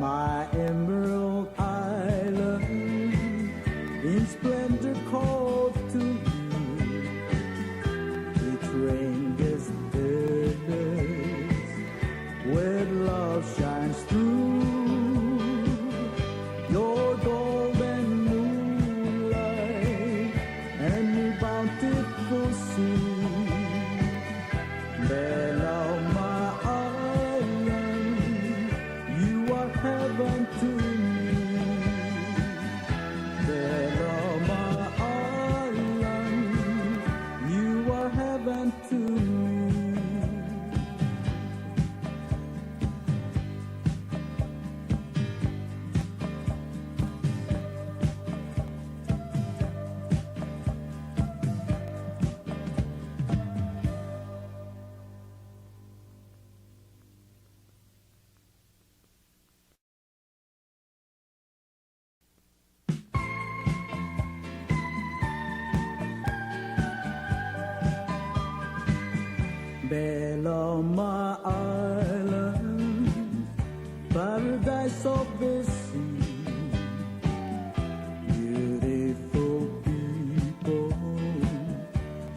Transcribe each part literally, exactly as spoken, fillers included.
My emerald island, in splendor called to you. Its ranges endless, where love shines through. Your golden moonlight and your bountiful sea. Belau, my island, you are heaven to me. Belau, my island, you are heaven to me. Belau, my island, paradise of the sea. Beautiful people,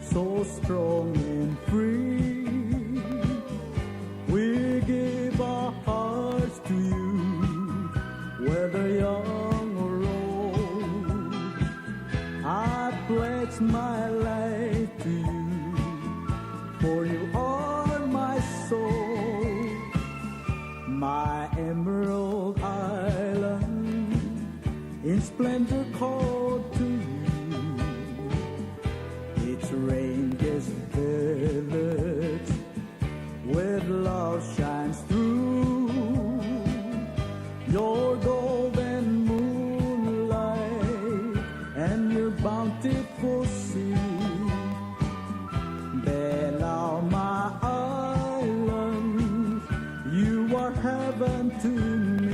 so strong and free. We give our hearts to you, whether young or old. I pledge my life to you, for you are my soul. My emerald island, in splendor called to you. Its ranges endless, where love shines through. Your golden moonlight and your bountiful sea. Belau, my island, you are heaven to me.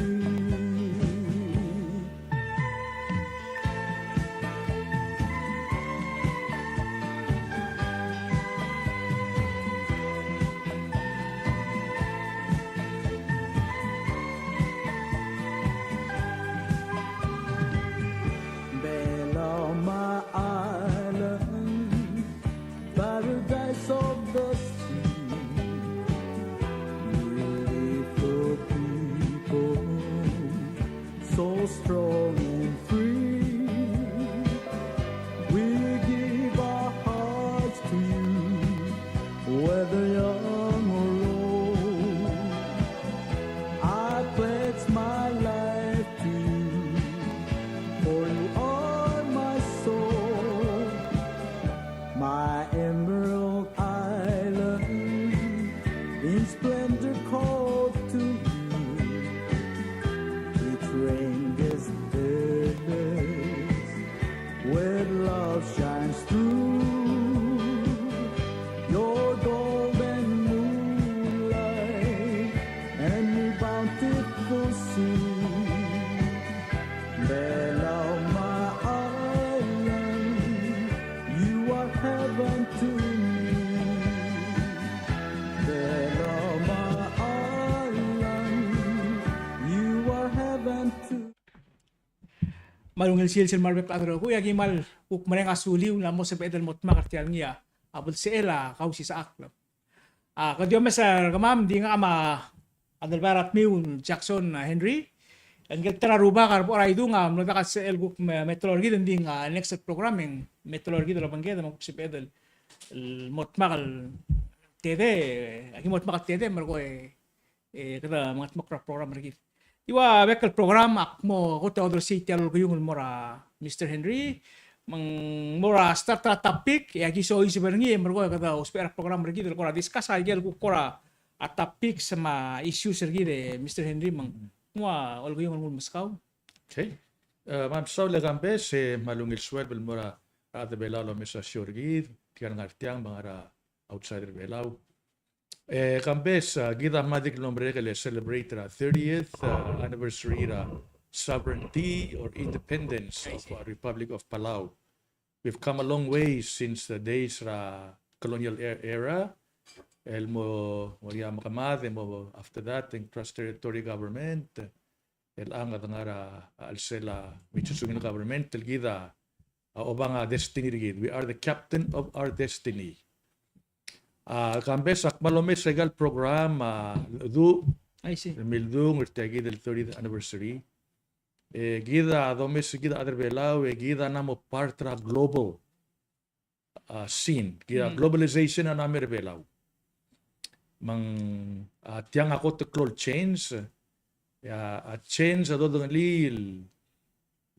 Belau, my island, paradise of the sea. Beautiful people, so strong and free. We give our hearts to you, whether young or old. I pledge my life to you, for you are my soul. My emerald island, in splendor called to you. Its ranges endless, where love shines through. Your golden moonlight and your bountiful sea. Belau, my island, you are heaven to me. Belau, my island, you are heaven to. Me a ungil sils el mo er a bek el chad el rokui, e aki kmal kuk mereng a suliu el mo sebeched el mo dmak er tia el ngii a belsechel a Kausisechakl. A, kede omes er kemam, di ngak me a Adelbai er a Tmiu Jackson, a, Henry. Ngike el ta er a rubak a rebo er a idung a mlo diak a sel kuk me, me teloi er kid, ng di a next program e ng me teloi er kid el obengked me kuk sebeched el, el mo dmak el tede, aki mo dmak el tede, me er koi, e, kede mengetmokl er a program er kid. Di ua bek el program ak mo kot el odersii tia el olkiung el mo er a Mister Henry, me ng mo er a start er a topic, e aki soiseb er ngii, e merekong e kede ousbech er a program er kid el kora discuss a ikel kuk kora topics me a issues er kid e Mister Henry, me ng mo ua olkiung el nguu el meskau. Okay. E, me a mesaul e Kambes, e, me a ungil sueleb el mo er a rechad er a Belau el omes a show er kid, tirka el ngar tiang me a ngar er a outside er a Belau. E, Kambes, a, kid a mla di kmo merek el celebrate er a thirtieth, a, anniversary er a sovereignty or independence of, a, Republic of Palau. We've come a long way since the days er a colonial e-, era. El mo, mo er ngii a mekemad, e mo after that, e ng trust territory government. el ngar er a, a chelsel a mechesungil government, el kid a, a obang a destiny er kid. We are the captain of our destiny. A Kambes, ak kmal omes er aika el program, a, du, I see, el mildung er tia kid el thirtieth anniversary. E kid a domes er kid a chad er Belau, e kid a mla mo part er a global, a, scene, kid a, mm, globalization a mla mer Belau. Me ng, a, tiang a kot el klou el change, a, a change a dodengelii el,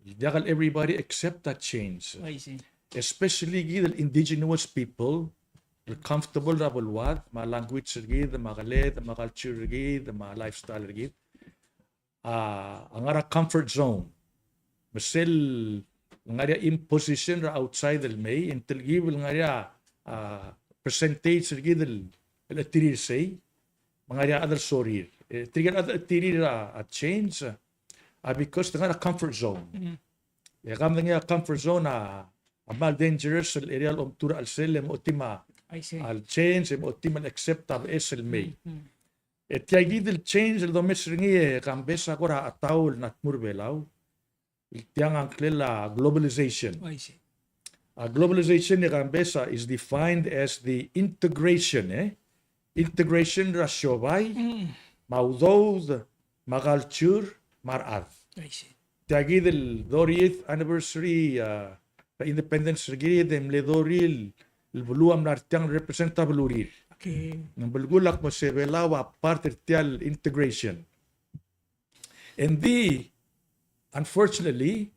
el diak el everybody accept a change. I see. Especially kid el indigenous people, el comfortable er a beluad, me a language er kid, me a keled, me a culture er kid, me a lifestyle er kid. A, a ngar er a comfort zone. Me sel ngar er ngii a imposition er a outside el mei, e ng telkib el ngar er ngii a, a, percentage er kid el, el chetirir sei, me ng ngar er ngii a chad el sorir. E tirke el chad el chetirir a, a change, a, because te ngar er a comfort zone. Mm. E kam medengei a comfort zone a, a kmal dangerous el area el omtuu er a chelsel e mo otim a, I see, a change, e mo otim el accept a beches el mei. Mm, mm. E tia kid el change el domes er ngii e Kambes a kora a taul el mla tmuu er Belau. El tiang a ngklel a globalization. I see. A globalization e Kambes a is defined as the integration, e. Integration er a siobai, mm, me a udoud, me a culture, me a rechad. I see. Tia kid el thirtieth anniversary, a, er a independence er kid, e mle thirty el, el beluu a mla er tiang el represent a belurir. Okay. Ng belkul a kmo se Belau a part er tia el integration. And the, unfortunately,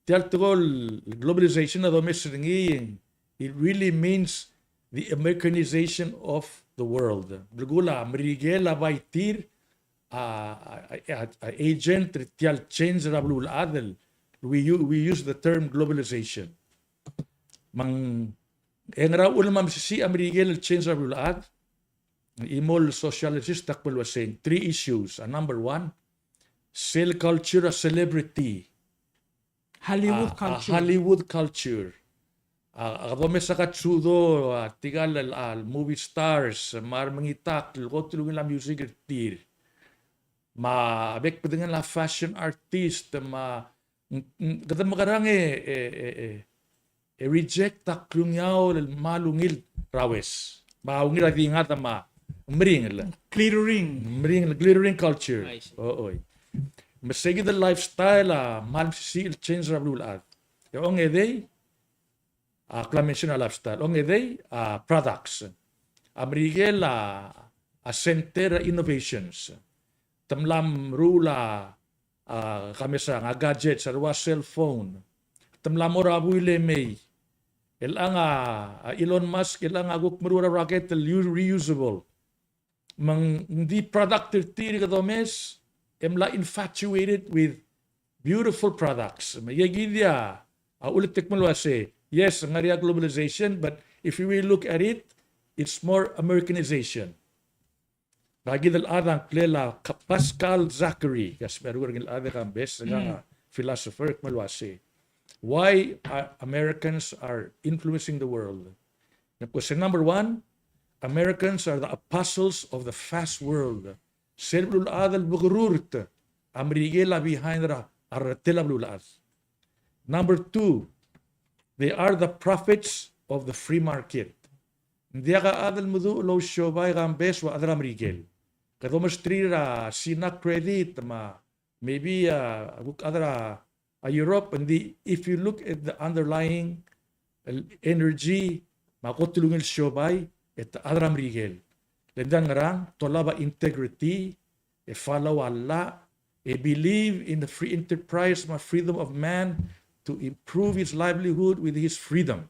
tia el tekoi el globalization a domes er ngii, it really means the Americanization of the world. Belkul a Merikel a bai tir a, a, a, a agent er tia el change er a beluulechad el, we u-, we use the term globalization. Me ng, e ngera uchul me a mesisiich a Merikel el change er a beluulechad? Chimo el sociologist a kmo el uasei, three issues. A number one, sel culture a celebrity. Hollywood, a, a culture. Hollywood culture. A, a domes a katsudo, a, tirka el, a, movie stars, me a remengitakl, el kot el ungil a music er tir. Me a bek el bedengel a fashion artist, me a, ng, ng, kede mekerang e, e, e, e, e reject a klungiaol el kmal ungil er a West. Me a ungil er a dingad me a meringel. Glittering. Meringel, glittering culture. I see. O, oi. Me se kid el lifestyle a kmal mesisiich el change er a beluulechad. E ongedei, a, kmal mention a lifestyle. Ongedei, a, products. A Merikel a, a center er a innovations. Te mla meruul a, a, kamesang, a gadgets, a rua cell phone. Te mla mo er a buil e mei. Chelechang a, a Elon Musk, chelechang a kuk meruul a rocket el u-, reusable. Me ng di product er tir kede omes, e mla infatuated with beautiful products. Me aika kid a, a uletekmo el uase, yes, ng ngar er ngii a globalization, but if you really look at it, it's more Americanization. Ngka kid el chad a ngklel a Ka-, Pascal Zachary, ka smecher er ngii el chad e Kambes, ngka a philosopher, kmo el uase, why are Americans are influencing the world? Ng kmo se number one, Americans are the apostles of the fast world. Sel beluulechad el bekerurt, a Merikel a behind er a, a rretel a beluulechad. Number two, they are the prophets of the free market. Ng diak a chad el meduch el ousiobai e Kambes el ua chad er a Merikel. Kede omesterir a Sina credit me a maybe, a, a kuk chad er a, a, Europe, ng di, if you look at the underlying, el, energy, me a kot el ungil siobai, e te chad er a Merikel. Le ng di a ngerang, te olab a integrity, e follow a llach, e believe in the free enterprise, me a freedom of man to improve his livelihood with his freedom.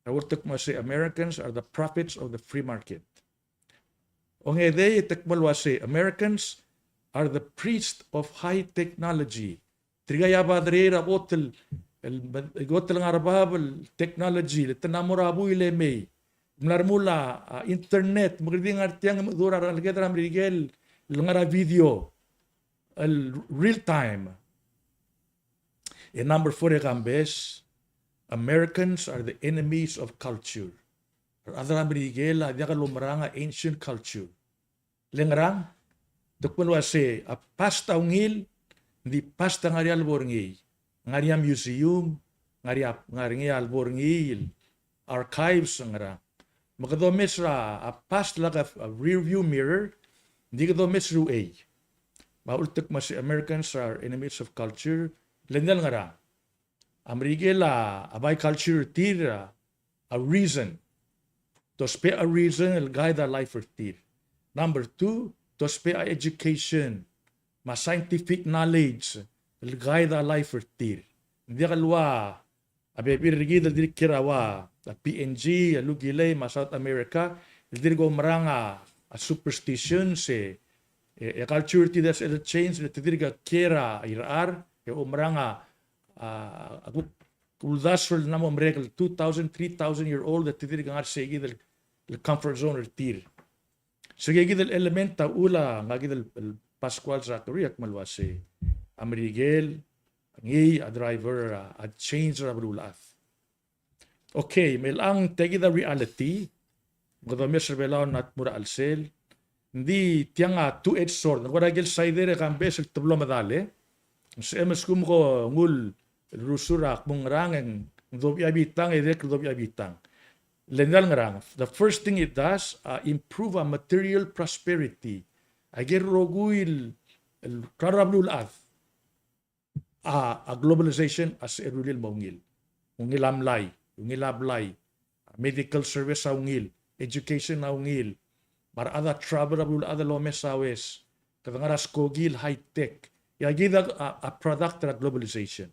A uletekmo el uase Americans are the prophets of the free market. Ongedei e te kmo el uase Americans are the priests of high technology. Tirka a baderei er a kot el, el, el kot el ngar er bab el technology, le te mla mo er a buil e mei. Mla remuul a, a, internet, me kede di ngar tiang e mechedur a rengeleked er a Merikel el ngar er a video, el real time. E number four e Kambes, Americans are the enemies of culture. A rechad er a Merikel a diak loumerang a ancient culture. Le ngerang, te kmo el uase, a past a ungil, Ng di past a ngar er ngii a lebo er ngii. Ngar er ngii a museum, ngar er ngii a, ngar er ngii a lebo er ngii el archives, ngerang. Me kede omes er a, a past like a, a rear view mirror, ng di kede omes er uchei. Me a ultek me se Americans are enemies of culture, le ng diak el ngerang. A Merikel a, a biculture er tir a, a reason. Te ousbech a reason el guide a life er tir. Number two, te ousbech a education me a scientific knowledge el guide a life er tir. Ng diak el ua a bebil er kid el dirk kiei er a ua a P N G, a lukilei, me a South America, el dirk oumerang a, a superstition se, e, e culture er tir a sel change, le te dirk kiei er a irechar, e oumerang a, a, a kuk uldasu el mla mo merek el two thousand, three thousand year old, e te dirk ngar er sei kid el, el comfort zone er tir. Sei kid el element a uchul a ngak kid el, el Pascual Zachary a kmal uase a Merikel a ngii a driver a, a change er a beluulechad. Okay, me chelechang tia kid a reality, me kede omes er a Belau el mla tmuu er a chelsel, ng di tiang a two-edged sword, ng kora ikel side er a Kambes el teblo medal, e. Ng sebechem el lsekum ko nguu el rusul er a kmo ng ngerang e ng dobech a bitang, e dirrek el dobech a bitang. Le ng diak el ngerang, the first thing it does, a improve a material prosperity. Aike el rokui el, el klalo er a beluulechad. A, a globalization a sebechel el rullii el mo ungil. Ungil a mlai, ungil a blai, medical service a ungil, education a ungil, me a rechad a travel er a beluulechad el omes a oes, kede ngar er a skoki el high tech. E a kid a, a, a product er a globalization.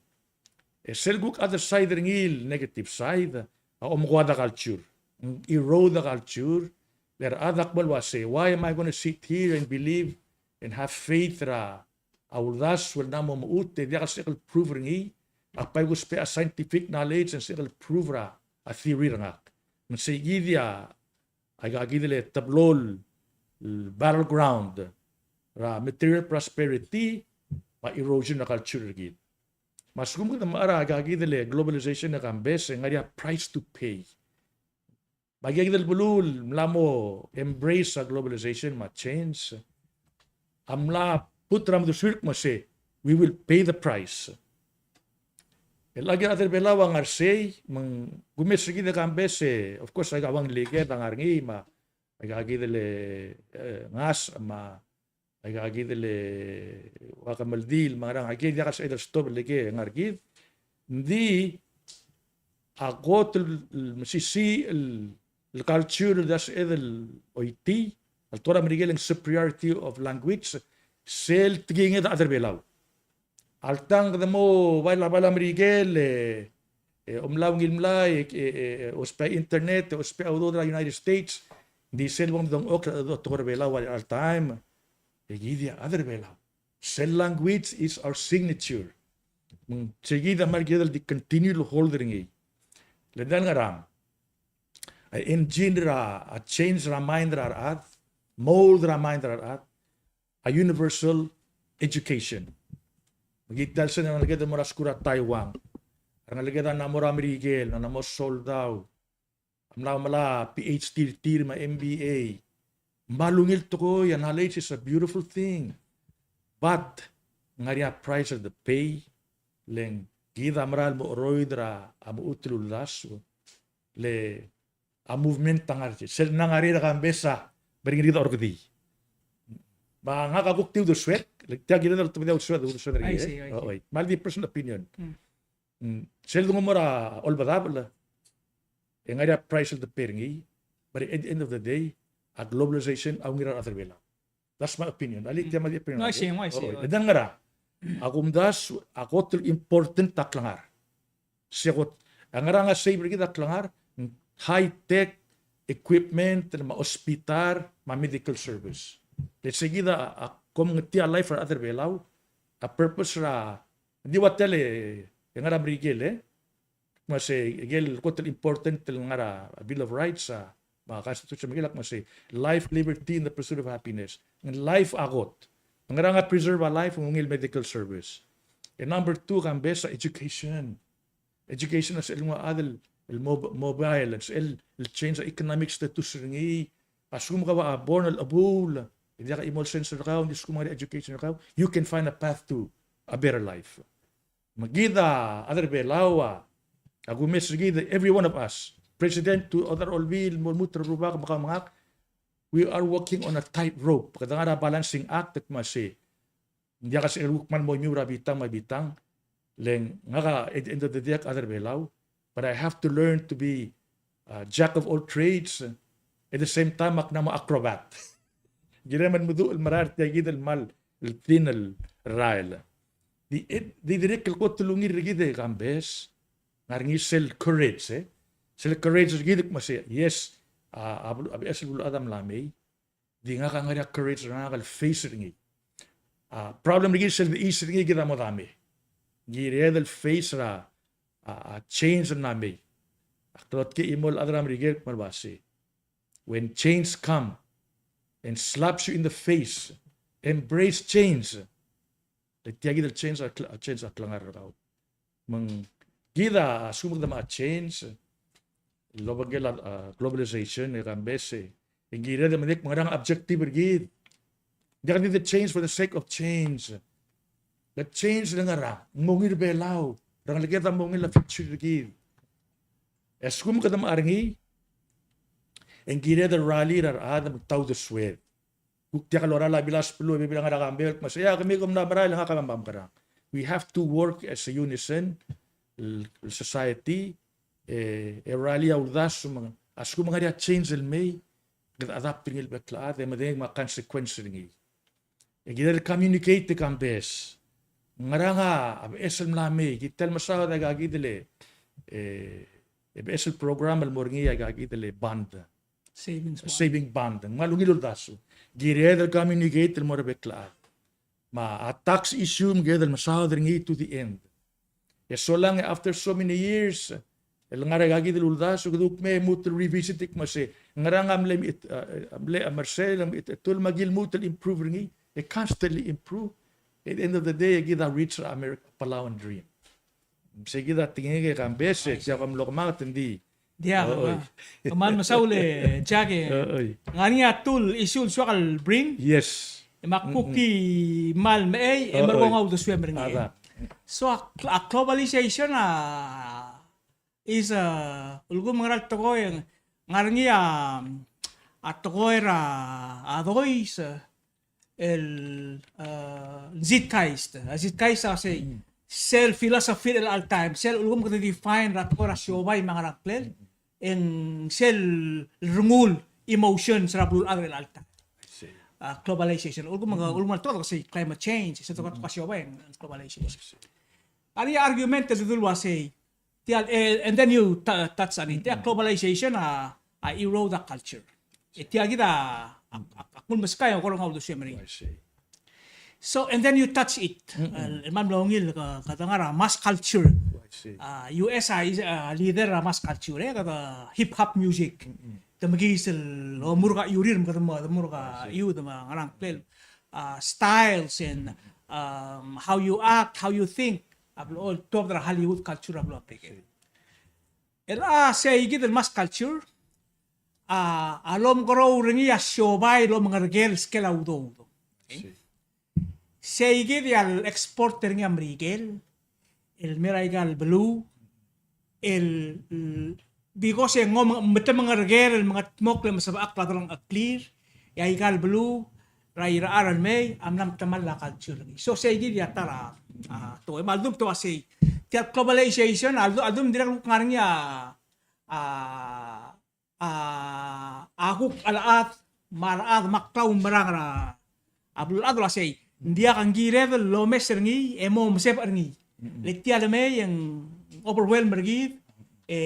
E sel kuk other side er ngii el negative side, a omekoad a culture. Ng erode a culture, le a rechad a kmal uase, why am I gonna sit here and believe and have faith er a a uldasu el mla mo mechut, e diak el sebechek el prove er ngii, ak bai kuusbech a scientific knowledge e ng sebechek el prove er a, a theory er ngak. Me sei kid a, aika kid el teblo el battleground er a material prosperity me a erosion er a culture er kid. Me a lsekum kede mechar a aika kid el globalization er a Kambes, e ng ngar er ngii a price to pay. Me aika kid el beluu el mla mo embrace a globalization me a change a mla put er a medesuir el kmo se, we will pay the price. El aika kid el chad er a Belau a ngar er sei, me ng kumes er kid e Kambes e, of course, aika uang el iked a ngar er ngii, me aika kid el, e, ngasech, me aika kid el ua kemeldiil me a ngerang, aike el diak el sebeched el stop el ikei e ngar er kid. Ng di a kot el, el mesisiich el, el culture el diak el sebeched el oitii, el tekoi er a Merikel e ng superiority of language, sel tekinged a chad er a Belau. Alta ng kede mo bai er a, bai er a Merikel e, e omla ungil mlai, e, e, e, ousbech a internet, e ousbech a udoud er a United States, ng di sel bo mdengchokl a tekoi er a Belau all the time. E kid a chad er a Belau. Sel language is our signature. Me ng sei kid a mle kired el di continue el hold er ngii. Le ng diak el ngerang, a engine er a, a change er a mind er a rechad, mold er a mind er a rechad, a universal education. Me kid a chelsel a rengeleked el mo er a skuul er a Taiwan, a rengeleked a mla mo er a Merikel, a mla mo soldau, a mla, mla P H D er tir me a M B A. Me a ungil tekoi, a knowledge is a beautiful thing. But ng ngar er ngii a price er a pay, le ng kid a mera el mo cheroid er a mechut el uldasu. Le a movement a ngar er sei. Sel ngar er a Kambes a, me ng di kid a orrekedii. Me ngak a kuk di uldesuek, le tia kired el tebedii a uldesued, uldesued er ngii, e? I see, I see. Oi. Me a di personal opinion. Mm. Mm. Sel denguu el mo er a Olbedabel, e ng ngar er ngii a price el de pay er ngii, but at the end of the day, a globalization a ungil er a rechad er a Belau. That's my opinion. Alii, tia me a di opinion. No, I see, I see. Oi. E ng ngerang, a kumdasu, a kot el important a klengar. Se kot, a ngerang a save er kid a klengar, high tech equipment, me a hospital, me a medical service. Le sei kid a, a kom ngetii a life er a rechad er a Belau, a purpose er a, ng di ua tia el, e ngar er a Merikel, e? Me sei, ikel kot el important el ngar er a Bill of Rights, a, me a Constitution er a Merikel a kmo sei, life, liberty, and the pursuit of happiness. Ng life a kot. Me ng ngerang a preserve a life, ng ungil medical service. E number two, Kambes, a education. Education a sel nguu a chad el, el mob-, mobile, a sel, el change a economic status er ngii, a lsekum kau a born el chebuul, e diak a chimo el sense er kau, ng di lsekum ng ngar er ngii a education er kau, you can find a path to a better life. Me kid a chad er a Belau a, a kumes er kid, every one of us, President to other Olbiil, el mo lmuut er a rubak me kau me ngak, we are walking on a tightrope. Kede ngar er a balancing act, me sei. Ng diak a se el kuk kmal mo imiu er a bitang me a bitang. Le ng ngak a, at the end of the day, a chad er a Belau. But I have to learn to be a jack of all trades. At the same time, ak mla mo acrobat. Kirem el meduch el merael er tia kid el kmal el thin el rael. Di, di dirrek el kot el ungil er kid e Kambes, ngar er ngii sel courage, e. Sel courage er kid el kmo sei, yes, a, a, a beches el beluulechad a mla mei. Di ngak a ngar er ngii a courage er ngak el face er ngii. A problem er kid sel di face er ngii, kid a mo dame. Ng kired el face er a, a, a change el mla mei. Ak lotkii a chimo el chad er a Merikel el kmo uasei, when change come and slaps you in the face, embrace change. Le tia kid el change a kl-, a change a klengar er kau. Me ng kid a, a lsekum kede mo change el obengkel a, a, globalization, e Kambes, e ng kired el medengei me ngerang a objective er kid. Diak di de change for the sake of change. Le change le ngerang, ng mo ungil er a Belau, rengeleked a mo ungil a future er kid. E a lsekum kede mo er ngii, e ng kired el rally er a rechad me te uldesued. Kuk diak lorael a bilas beluu e bebil a ngar er a Kambes el kmo sei, a kemiu kom mla merael e ngak a merael. We have to work as a unison, el, el society, e, e rally a uldasu me ng, a lsekum ng ngar er ngii a change el mei, kede adapt er ngii el bek el chad, e medengei me a consequence er ngii. E kid el communicate e Kambes. Ngerang a beches el mla mei, kid el mesaod a ikakid el, e, e beches el program el mo er ngii a ikakid el bond. Savings bond. Saving bond. Ng kmal ungil uldasu. Kired el communicate el mo er a bek el chad. Me a tax issue me kid el mesaod er ngii to the end. E solang e after so many years, el ngar er a ikakid el uldasu, kede kuk me lmuut el revisit e kmo sei, ngerang a mle, a, a mle, a mersel, a mle, a tul me aki lmuut el improve er ngii, e constantly improve. At the end of the day, e kid a reach er a America, Palauan dream. Sei kid a tekingek e Kambes, e tia kom lokemanget e ng di. Diak, oi. Kmal mesaul e Jack e. Oi. Ngar er ngii a tul issue el soak el bring. Yes. E me ak kuk kmal mechei, e merekong a uldesuem er ngii. So a, a globalization a is a, ulekum ngera el tekoi, ngar er ngii a, a tekoi er a, a dois, el, a, zeitgeist. A zeitgeist a sei, sel philosophy er chelecha el taem, sel ulekum kede define er a tekoi er a siobai me a ngerang klel, e ng sel rengul emotions er a beluulechad er chelecha el taem. I see. A globalization. Ulekum, ulekum a tekoi er a sei climate change, sel tekoi er a siobai e ng globalization. I see. A ngar er ngii a argument el dul uasei, tia, e, and then you t-, touch on it. Tia globalization a, a erode a culture. E tia kid a, a, a, a kmal meskau e kora uldesuem er ngii. I see. So, and then you touch it. El, el kmal mlo ungil, ke, kede ngar er a mass culture. I see. A, U S a, is, a, leader er a mass culture, e, kede hip hop music. Te mekiis el, o, murka iurir, me kede mo, murka iu, te me ngerang klel. A, styles and, um, how you act, how you think. A blo, tuobed er a Hollywood culture a blo a Merikel. El a sei kid el mass culture, a, a lomkerou er ngii a siobai el omengereker el skel a udoud. Okay? Sei kid a le export er ngii a Merikel, el mer a ikal beluu, el, el, because e ng mo me-, metemengereker el mengetmokl e mesebechakl a delengcheklir, e a ikal beluu, er a irechar el mei, a mla metemall a culture er ngii. So sei kid a ta er a, a, tekoi, me a ldu te ua sei. Tia el globalization, a ldu, a ldu me ng dirrek el kuk ngar er ngii a, a, a, a kuk chelechad, me a rechad, me a klaumerang er a, a beluulechad el ua sei. Ng diak, ng kired el omes er ngii, e mo mesebech er ngii. Le tia el mei e ng overwhelm er kid, e,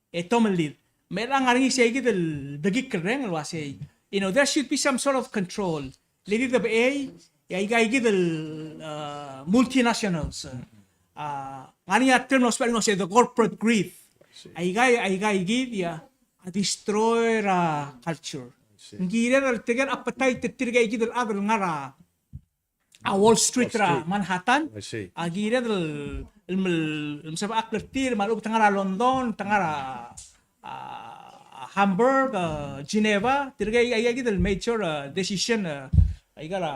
e tomellid. Me chelechang a ngar er ngii sei kid el bekikl el reng el ua sei, you know, there should be some sort of control. Le di debechei, e a ika kid el, uh, multinationals. Uh, ngar er ngii a term el ousbech er ngii el ua sei the corporate greed. A ika, a ika kid a, a destroy er a culture. Ng kired el tirke el appetite er tirke kid el chad el ngar er a a Wall Street er a Manhattan. I see. A kired el, el, el, el mesebechakl er tir, me a lechub te ngar er a London, te ngar er a, a, a Hamburg, a Geneva, tirke a, a, a kid el major, a, decision, a, a ikal a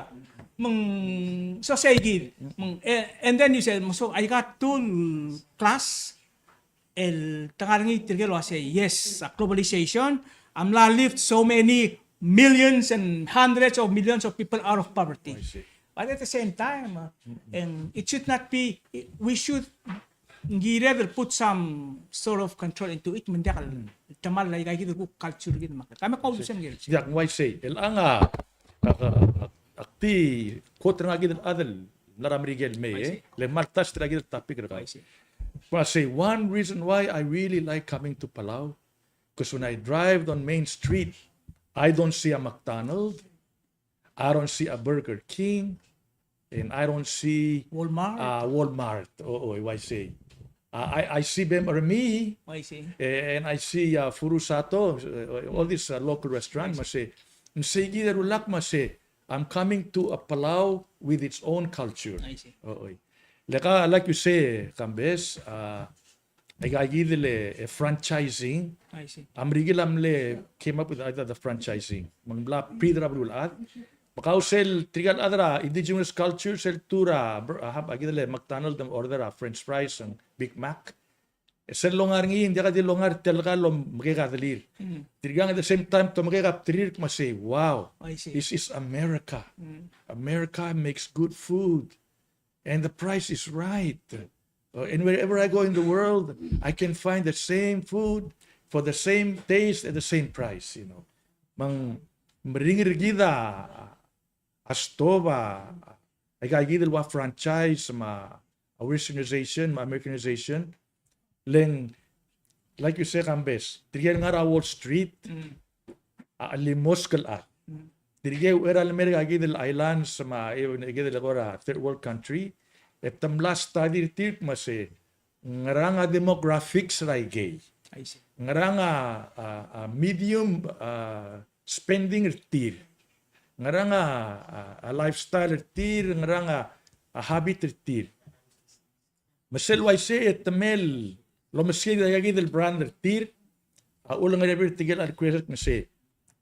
Me ng so sei kid. Me ng, eh, and then you say, me so I got two class, el te ngar er ngii tirke el uasei, yes, a globalization a mla lift so many millions and hundreds of millions of people out of poverty. I see. But at the same time, uh, and it should not be, we should ng kired el put some sort of control into it, me ng diak el temall a ika kid el kuk culture kid me a kid. Kemiu a concern kid. Diak, ng uaisei. El ang a, ak, ak, ak di quote er ngii a kid el chad el mla er a Merikel el mei, e. Le kmal touch er a kid el topic er kau. Uaisei. Well, I say one reason why I really like coming to Palau, because when I drive on Main Street, I don't see a McDonald, I don't see a Burger King, and I don't see Walmart. Uh, Walmart. Oh, oh, I see. Uh, I, I see Bem Ermii, I see. And I see, uh, Furusato, uh, all these, uh, local restaurants. Me sei, me sei kid a rulak me sei, I'm coming to a Palau with its own culture. I see. Oh, oh. Le ka, like you say, Kambes, uh, aika kid el, eh, franchising. I see. A Merikel a mle came up with the idea of the franchising. Me ng mla breed er a beluulechad. Me kau sel tirke el chad er a indigenous culture, sel tur a, a, a kid el McDonald, order a French fries and Big Mac. E sel longa er ngii, ng diak di longa er tia el kau el omekek a delir. Mm. Tirkang at the same time, te omekek a bdelir, me sei, wow. I see. This is America. Mm. America makes good food. And the price is right. Uh, and wherever I go in the world, I can find the same food for the same taste at the same price, you know. Me ng meringel er kid a stob a, aika kid el ua franchise me a westernization, me a Americanization. Le ng, like you say, Kambes, tirke el ngar er a Wall Street, mm, a, a limos el chad. Mm. Tirke el uchei er a lemei er aika kid el islands me a, e, kid el kora third world country, e te mla study er tir me sei, ngerang a demographics er aikei. I see. Ngerang a, a, a medium, a, spending er tir. Ngerang a, a, a lifestyle er tir, ngerang a, a habit er tir. Me sel uaisei e te mei el omesiou er aika kid el brand er tir, a ulengerebiil er tirke el chad el kuk er sei,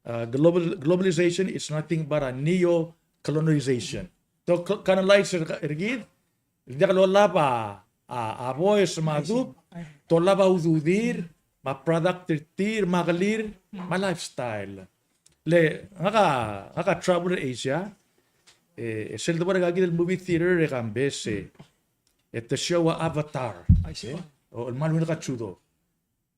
uh, global, globalization is nothing but a neo-colonization. Te colonize er, er kid, el diak lolab a, a, a boes me a dub, te olab a ududir, me a product er tir, me a kelir, me a lifestyle. Le, ngak a, ngak a travel er a Asia, e, e sel debo er aika kid el movie theater e Kambes, e, e te show a Avatar. I see. E, o, el kmal ungil a kachudo.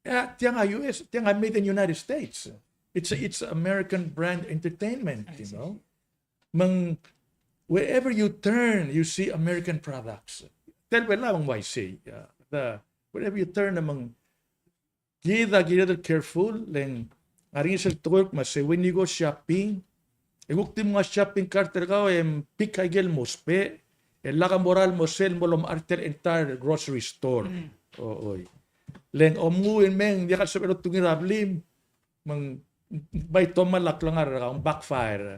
E, tiang a U S, tiang a made in United States. It's a, it's American brand entertainment, you know. Me ng, wherever you turn, you see American products. Tia el Belau a uaisei, yeah. The, wherever you turn, me ng, kid a kired el careful, le ng ngar er ngii sel tekoi el kmo sei, when you go shopping, e kuk di mo shopping cart er kau e pick aike el mo ousbech, e lak a moral mo sel mo lomechar tia el entire grocery store. Mm. O, oi. Le ng omnguu el mei e ng diak el sebechel otungii er a blim, me ng bai tomall a klengar er kau, ng backfire.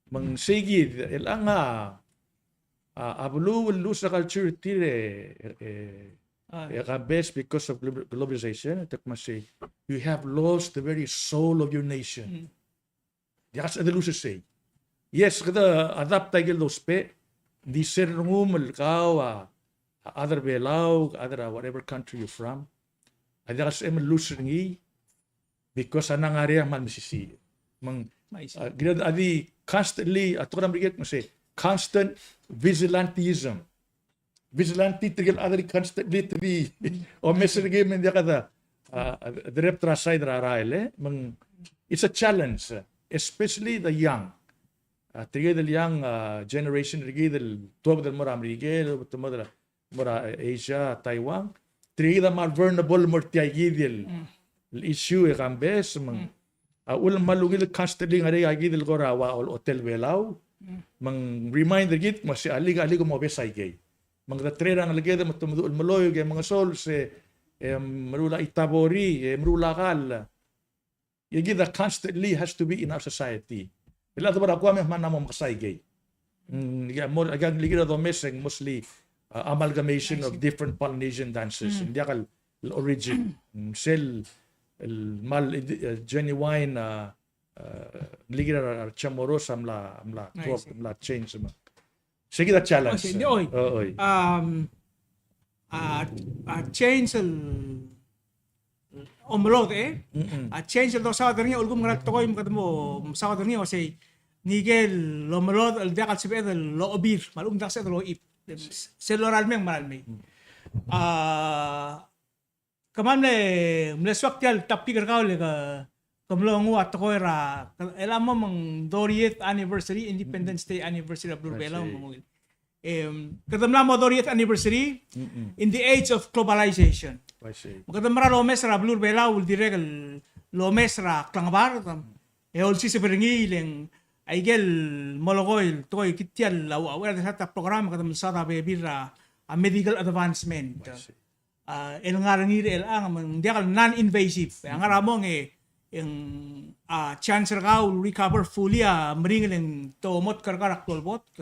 Me ng sei kid, el ang a, a, a beluu el lose a culture er tir e, e, e Kambes because of glo-, globalization, te kmo sei, you have lost the very soul of your nation. Mm. Diak a sebeched el lose er sei. Yes, kede adapt aike el dousbech, di sel rengum el kau a, a other Belau, other, uh, whatever country you're from. A diak a sebechem el lose er ngii, because a ngar er ngii a kmal mesisiich. Me ng, a, kired a di constantly, a tekoi er a Merikel el kmo sei, constant vigilantism. Vigilante, tirke el chad el constantly te di omes er ngii me ng diak a, a, a, derep er a side er a rael, e. Me ng, it's a challenge, especially the young. A, tirke el young, a, generation er kid el tuobed el mo er a Merikel, tuobed el mo er a mo er a Asia, Taiwan, tirke kid a kmal vulnerable el mo er tia kid el, el issue e Kambes, me ng, a uchul me ng kmal ungil el constantly ngar er ngii a kid el kora ua, ol-, otel Belau, me ng remind er kid, me sei a lik, a lik mobes aikei. Me ng kede trei er a ngeleked me te meduch el meloik e mengesols e, e meruul a chitabori, e meruul a kall. Ia kid a constantly has to be in our society. El a debo er a Guam e ng mla mo mekesai kei. Mm, ia mo, ia ng di kid a domes e ng mostly, uh, amalgamation of different Polynesian dances. Mm. Ng diak el origin. Mm, sel, el kmal, uh, genuine, uh, uh, ng di kid a, a Chamorros a mla, mla, mla change me. Sei kid a challenge. O, sei, di, oi. O, oi. Um, a, a change el omelodech, e? Mm-mm. A change el dosaod er ngii a ulekum ngera el tekoi me kede mo mesaod er ngii, uasei, ngike el omelodech el diak el sebeched el ochebir, me a lechub ng diak el sebeched el ochib. Sel lorael mei, merael mei. Mm. A, Kemam mle, mle soak tia el topic er kau le ke, ke mlo nguu a tekoi er a, el a mo me ng thirtieth anniversary, Independence Day anniversary er a beluu er a Belau, me ng ungil. Em, kede mla mo thirtieth anniversary in the age of globalization. Me kede mera el omes er a beluu er a Belau el dirrek el omes er a klengebard, e olsiseb er ngii le ng aike el molekoi el tekoi kid tia el ua, ua, ua, a program, kede mle saod a bebil er a, a medical advancement. A, el ngar er ngii er chelechang me ng diak el non-invasive. A ngar er a mong e ng, a, chance er kau el recover fully a meringel e ng te mo kerker a klou el botk.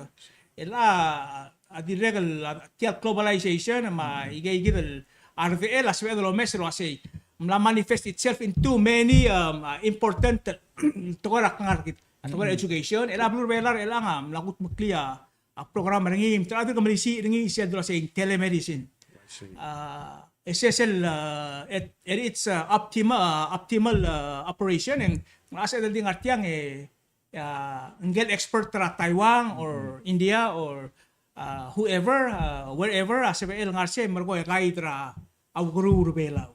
El a, a dirrek el, a, tia el globalization me a ikei kid el rdechel a sebeched el omes el uasei. Mla manifest itself into many, um, a, important tekoi er a kngar er kid. A tekoi er a education, el a beluu er a Belau er chelechang a mla kudmeklii a a program er ngii, me te dirk melisiich er ngii sel dula sei telemedicine. I see. A, e sel, a, at, at its, a, optima-, a, optimal, a, operation, e ng, a sebeched el di ngar tiang e, a, ngike el expert er a Taiwan or India or, a, whoever, a, wherever, a sebechel ngar sei, me ng ko e guide er a, a ukeruul er a Belau.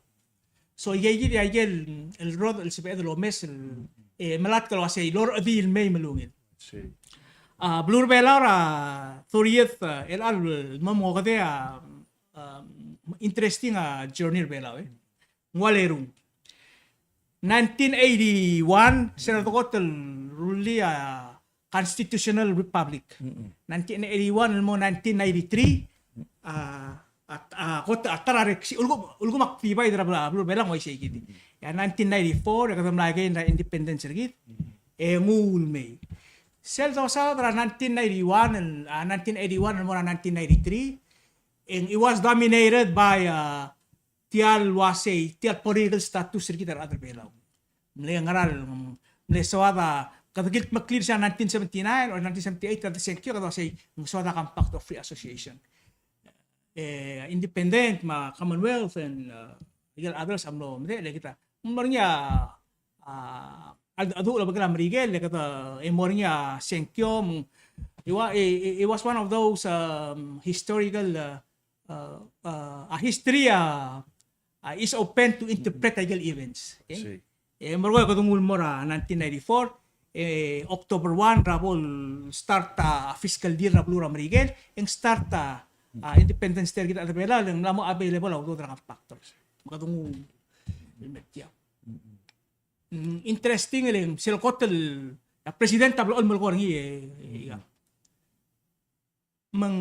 So, ikei kid a ikel, el rod, el sebeched el omes, el, e, melatk el uasei, el orechedii el mei me a ungil. Sei. A, beluu er a Belau er a thirtieth, a, el, el, mo, mo okedei a, a, interesting a journey er a Belau, e. Ng ua lerung. Nineteen eighty-one, se er a dekot el rullii a, constitutional republic. Mm-mm. Nineteen eighty-one el mo nineteen ninety-three, a, a, a, kot, a ta er a reksi-, ulekum, ulekum ak divide er a bla, beluu er a Belau ng uaisei kid. E a nineteen ninety-four, e kede mla gain er a independence er kid, e nguu el mei. Sel dosaod er a nineteen ninety-one, el, a, nineteen eighty-one el mo er a nineteen ninety-three, e ng, it was dominated by, a, tia el uasei, tia el political status er kid a rechad er a Belau. Mle ngera el, mle soad a, kede kildmeklii er sel nineteen seventy-nine or nineteen seventy-eight, kede sengkio, kede uasei, ng soad a Compact of Free Association. E, independent, me a Commonwealth, and, uh, ikel others a mlo medechel, e kid a, ng mo er ngii a, a, a, a duch el obekel a Merikel, e kede, e mo er ngii a sengkio, me ng, it wa-, it, it, it was one of those, um, historical, uh, uh, uh, a history, uh, uh, is open to interpret a ikel events. Okay? Sei. E, merekong e kede nguu el mo er a nineteen ninety-four, e, October one, er a bo el start a fiscal year er a beluu er a Merikel, e ng start a, a Independence Day er kid a rechad er a Belau, e ng mla mo available a udoud er a compact. Me kede nguu el mei tia. Mm, interesting el, sel kot el, a president a blechoel el melekoi er ngii, e, e, Me ng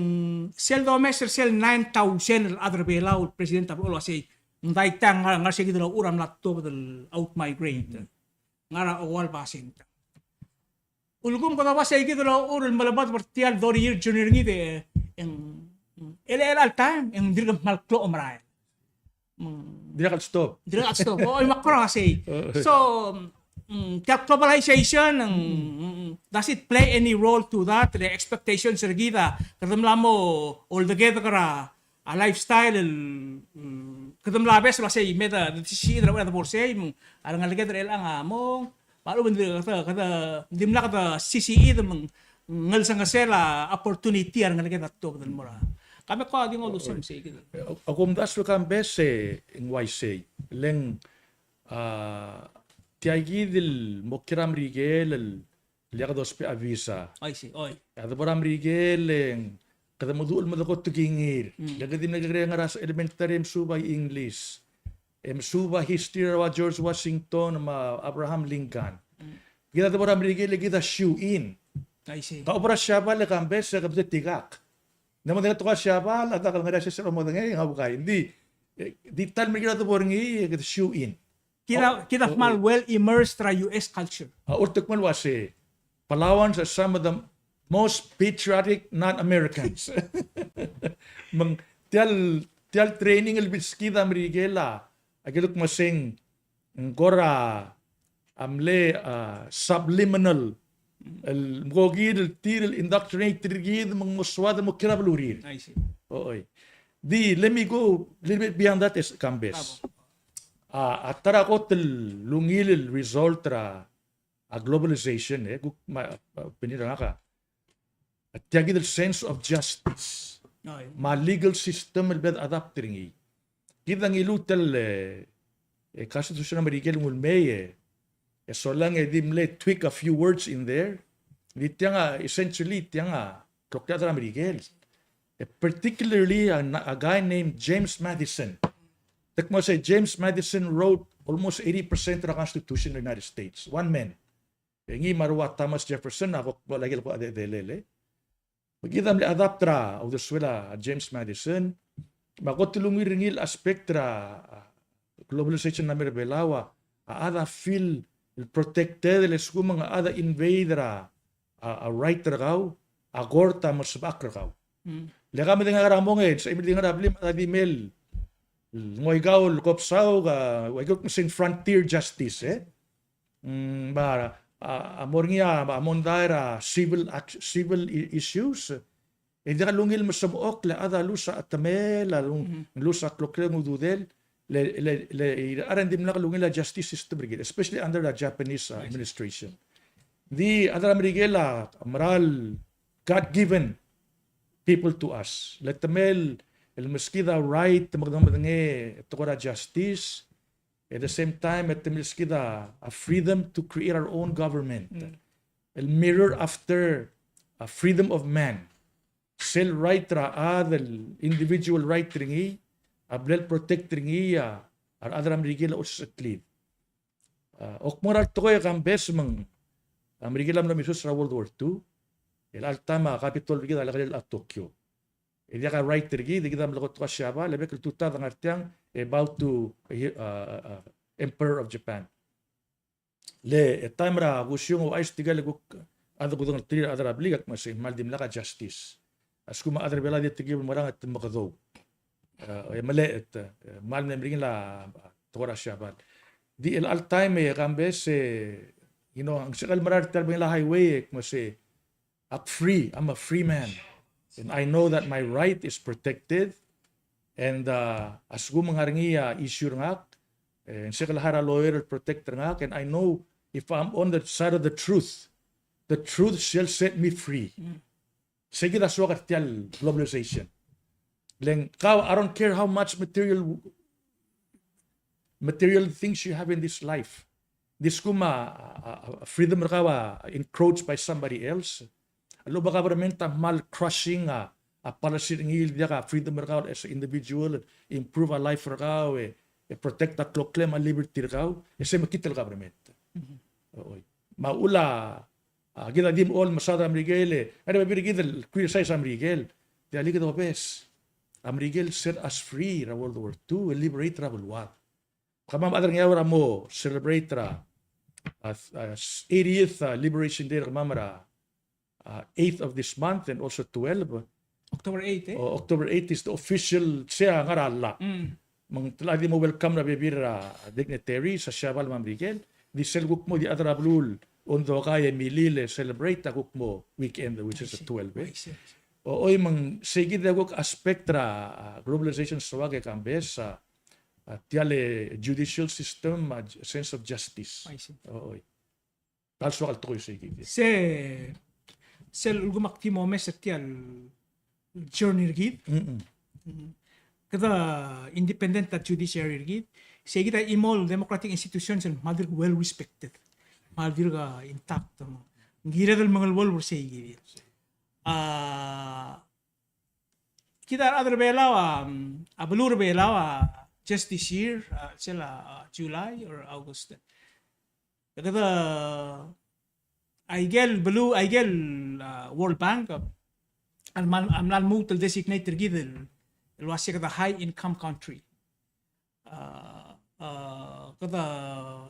sel domes er sel nine thousand el chad er a Belau el president a blechoel el uasei, ng daitai a ngar, ngar sei kid el ochur a mla tuobed el outmigrate. Ngar er a oua el basent. Ulekum kede uasei kid el ochur el melebedeb er tia el thirty year journey er ngii e ng, e le, e le all time, e ng dirk kmal klou a omerael. Mm. Dirrek el stop. Dirrek el stop. O, me ak kora uasei. So, mm, tia el globalization, mm, mm, does it play any role to that? The expectations er kid a, kede mla mo oldekedek er a, a lifestyle el, mm, kede mla obes el uasei me de, de sisichid er a uchei er a debo er sei, mm, a rengeleked er chelechang a mong, Me a lechub e ng di, kede, kede, dimlak de sisichid me ng, ng ngelsengesel a opportunity a rengeleked a tuobed el mo er a. Ka me ko a di nguu a lusem sei kid. A kumdasu e Kambes e ng uaisei. Le ng, a, tia kid el mo kiei er a Merikel el, el diak dousbech a visa. Uaisei, oi. E a debo er a Merikel e ng, kede meduch el medekotekingir. Mm. Le kede di mle kekerei ngar er a elementary e mesuub a English. E mesuub a history er a ua George Washington me a Abraham Lincoln. Mm. Kid a debo er a Merikel e kid a shoe in. I see. Ka obo er a Siabal e Kambes e ke bdetikak. Ng mo dengedecheduch a Siabal, a dak el ngar er a sesei el mo dengei, e ng a ukai. Ng di, e, di ta el Merikel a debo er ngii, e kede shoe in. Kid a, oh, kid a kmal well immersed er a U S culture. A, ulterekokl el uasei. Palauans are some of the most patriotic non-Americans. Me ng tia el, tia el training el bilskid a Merikel a, a kiluk meseng, ng kora, a mle, a, subliminal, el mkokid el tir el indoctrinate er kid me ng mo soad el mo kiei er a belurir. I see. Oi. Di, let me go a little bit beyond that, as Kambes. A, a ta er a kot el ungil el result er a, a globalization, e, kuk me a, a, opinion er ngak a, a tia kid el sense of justice. Me a legal system el bla de adapt er ngii. Kid a ngiluu tia el, e, e, Constitution er a Merikel el nguu el mei, e, e solang e di mle tweak a few words in there. Di tiang a, essentially, tiang a, kloklir a rechad er a Merikel. E particularly a, a guy named James Madison. Te kmo se James Madison wrote almost eighty percent er a Constitution er a United States. One man. E ngii me a rua Thomas Jefferson, a kuk bo laikel kuk a de, de lele. Me kid a mle adapt er a uldesuel a James Madison. Me a kot el ungil er ngii el aspect er a, a, globalization el mei er a Belau a, a chad a feel el protected, el lsekum ng chad a invade er a, a, a right er kau, a court a mo sebechakl er kau. Le ka medengei a rechad er a mong e, se medengei a rechad er a blim, a di mei el ngoikau el kobsauk, a, ua ikal kmo se ng frontier justice, e. Mm, me a, a, a mo er ngii a, a mondai er a civil ac-, civil i-, issues. E diak lungil mesmechokl e a chad a lose a chetemel, a lung-, lose a kloklel, ng ududel, le, le, le, e a rechad a dimlak lungil a justice system er kid, especially under the Japanese, uh, administration. Di a chad er a Merikel a mera el God given people to us. Le temel el meskid a right, me kede medengei a tekoi er a justice, at the same time, e te meskid a, a freedom to create our own government. El mirror after a freedom of man. Sel right er a chad, el individual right er ngii, a bla el protect er ngii a, a rechad er a Merikel a osecheklid. A, okmo er a tekoi e Kambes me ng, a Merikel a mlo mesios er a World War Two, el all time a capital er kid a lekerel a Tokyo. E diak a right er kid, e kid a mle kot a Siabal, e bek el tutau a ngar tiang, e bow to, e, a, a, a, Emperor of Japan. Le, e taem er a kusiung e ouchais tirke el kuk, a de kudengelterir a chad er a blik, a kmo se ng kmal dimlak a justice. A lsekum a chad er a Belau a di telkib el mo er a ngar e te mekedou. E, e mle, e te, e, kmal mle meringel a, a, tekoi er a Siabal. Di el all time e Kambes e, you know, ng sebechel el mera er tia el bengel a highway, e kmo se, I'm free, I'm a free man. And I know that my right is protected. And, uh, a lsekum ng ngar er ngii a issue er ngak, e, ng sebechel el hire a lawyer el protect er ngak. And I know if I'm on the side of the truth, the truth shall set me free. Sei kid a soak er tia el globalization. Le ng kau, I don't care how much material material things you have in this life. Di lsekum a, a, a freedom er kau a encroached by somebody else. A lechub a government a kmal crushing a, a policy er ngii el diak a freedom er kau as an individual, improve a life er kau, e, e protect a kloklem a liberty er kau, e sei mekngit el government. Oi. Me a uchul a, a, kid a di mo mesaod er a Merikel, e, a rebebil er kid el criticize er a Merikel. Diak, le kede obes. A Merikel set us free er a World War Two, e liberate er a beluad. Kemam a chad er a Ngeaur a mo celebrate er a, a, a, eightieth, a, Liberation Day er kemam er a, a, eighth of this month and also twelve. October eighth, e? O, October eighth is the official, sei a ngar er a llach. Me ng techa di mo welcome er a bebil er a dignitaries, a Siabal me a Merikel, di sel kuk mo di chad er a beluu el ondokai e milil e celebrate a kuk mo weekend, which is the twelve, e. O, oi, me ng sei kid a kuk aspect er a, a, globalization soak e Kambes, a, a tia el judicial system, a, sense of justice. O, oi. Tal soak el tekoi sei kid. Se, sel ulekum ak di mo omes er tia el journey er kid. Kede independent a judiciary er kid. Sei kid a chimo el democratic institutions el kmal dirk well respected. Kmal dirk, a, intact, no? Ng kired el mengeluolu er sei kid. A, kid a rechad er a Belau, a, a beluu er a Belau, a, just this year, a, sel, a, July or August. Kede, a ikel beluu, a ikel, a, World Bank, a, a mla, a mla lmuut el designate er kid el, el uase kede high income country. A, a, kede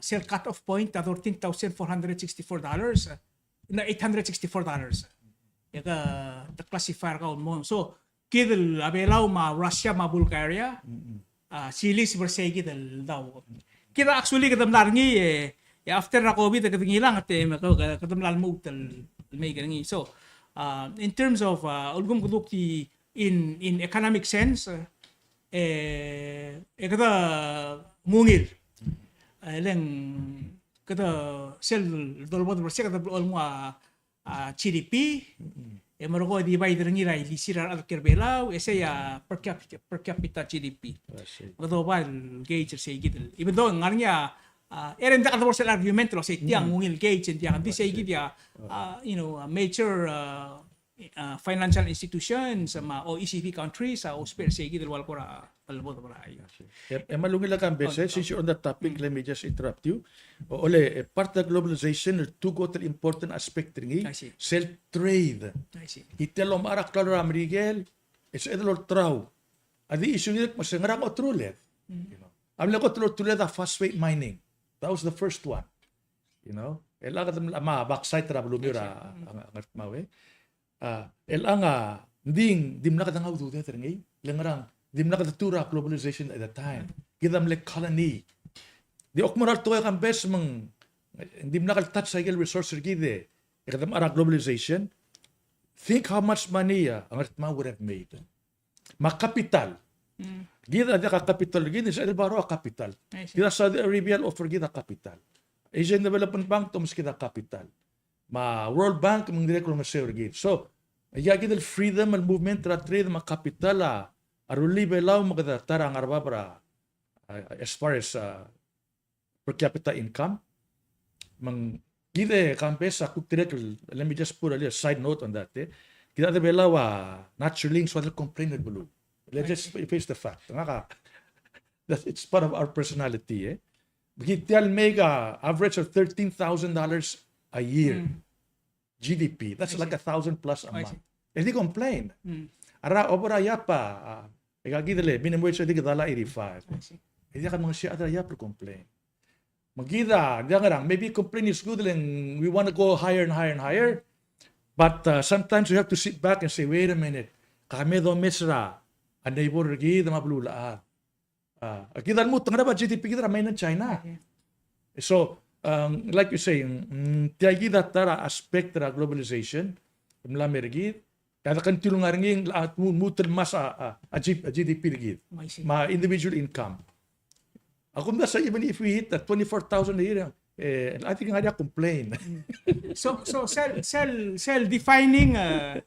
sel cut off point a thirteen thousand four hundred sixty-four dollars, a, no, eight hundred sixty-four dollars. E kede classify er kau el mo. So, kid el, a Belau me a Russia me a Bulgaria, a, siliseb er sei kid el dau. Kid a actually kede mla er ngii, e, e after er a COVID e kede ngilang, e te, me ke, ke, kede mla lmuut el el mei er ngii. So, uh, in terms of, uh, ulekum kede kuk di in, in economic sense, uh, e, e kede ngungil. E le ng kede sel dolobed er se kede blechoel nguu a, a, G D P, e merekong e divide er ngii er a ilisir a rechad er Belau, e sei a per cap-, per capita G D P. I see. Kede oba el gauge er sei kid el. Even though ng ngar er ngii a, a, e ng diak de bo er sel argument el uasei tiang, mm, ungil gauge, e ng diak, ng di sei kid a, a, you know, a major, a, uh, financial institutions, me a O E C D countries, a ousbech er sei kid el ua el kora, el bo er a. Yep. E me a ungil a Kambes, since you're on the topic, let me just interrupt you. O, ole, e, part er a globalization, el two kot el important aspect er ngii, I see, sel trade. I see. Tia el omechar a klalo er a Merikel, e sebeched el olterau. A di issue er kid me se ngera ng oteruled. Mm. You know. A mle kot el oteruled a phosphate mining. That was the first one. You know, el a kede mla, me a bauxite er a beluu er a, a, a Ngardmau, e. A, el a ng di, dimlak de nguu a ududed er ngii, le ngerang, dimlak de tuu er a globalization at the time. Kid a mle colony. Di kuk mo er a tekoi a Kambes me ng, dimlak el touch a ikel resource er kid e, e kede mechar a globalization. Think how much money, a, a Ngardmau would have made. Me a capital. Mm. Kid a diak a capital er kid, e sel Belau a capital. I see. Kid a Saudi Arabia el offer er kid a capital. Asian Development Bank te omes er kid a capital. Me a World Bank me ng dirrek el olengeseu er kid. So, aika kid el freedom el movement er a trade me a capital a, a rullii a Belau me kede ta er a ngar er a bab er a, a, as far as, a, per capita income. Me ng kid e Kambes a kuk dirrek el, let me just put a little side note on that, e. Kid a rechad er Belau a naturally ng soad el complain el beluu. Let's just fa-, face the fact. Ngak a, that it's part of our personality, e. Kid tia el make a average of thirteen thousand dollars a year. Mm. G D P. That's like a thousand plus a month. E di complain. Mm. A rechad er a Yap a, a, e kid el minimum wage a di dollar eighty-five. E diak a mengesia a rechad er a Yap el complain. Me kid a, diak ngerang, maybe complain is good, le ng we want to go higher and higher and higher. But, uh, sometimes we have to sit back and say, "Wait a minute. Ka me domes er a neighbor er kid me a beluulechad." A, kid a lmuut e ng ngar er a bab a G D P er kid er a mainland China. Okay. So, um, like you say, mm, tia kid a ta er a aspect er a globalization, mla mer kid, e a de continue el ngar er ngii, a, lmuut el ngmasech a, a, a G-, a G D P er kid. I see. Me a individual income. A kumdasu e even if we hit the twenty-four thousand a year, e, I think ng ngar er ngii a complain. Mm. So, so sel, sel, sel defining, uh,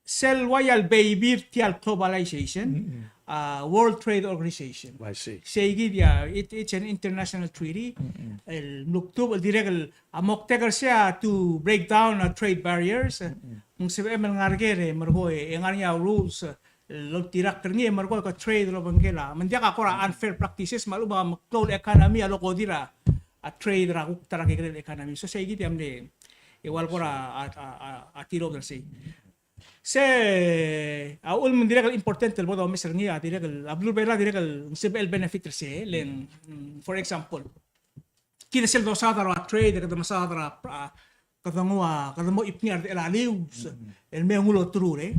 sel ua el behavior tia el globalization, mm-mm, a World Trade Organization. I see. Sei kid a, it, it's an international treaty. Mm-mm. El mlukdubech el dirrek el, a moktek er sei a to break down a trade barriers. Mm-mm. Me ng sebechem el ngar er ker e merekong e, e ngar er ngii a rules, e, el oltirakl er ngii e merekong e ke trade el obengkel a. Me ng diak a kora unfair practices me a lechub a meklou el economy a lokodir a, a trade er a kuk ta er a kekerei el economy. So sei kid a mle, e ua el kora a, a, a, a tilobed er sei. Se, a uchul me ng dirrek el important el bo domes er ngii a dirrek el, a beluu er a Belau a dirrek el ng sebechel benefit er sei, le ng, mm, for example, kid a sel dosaod er a trade, kede mesaod er a, a, kede nguu a, kede mo ipngi a redechel a lius, mm-hmm, el me nguu el oterur, e.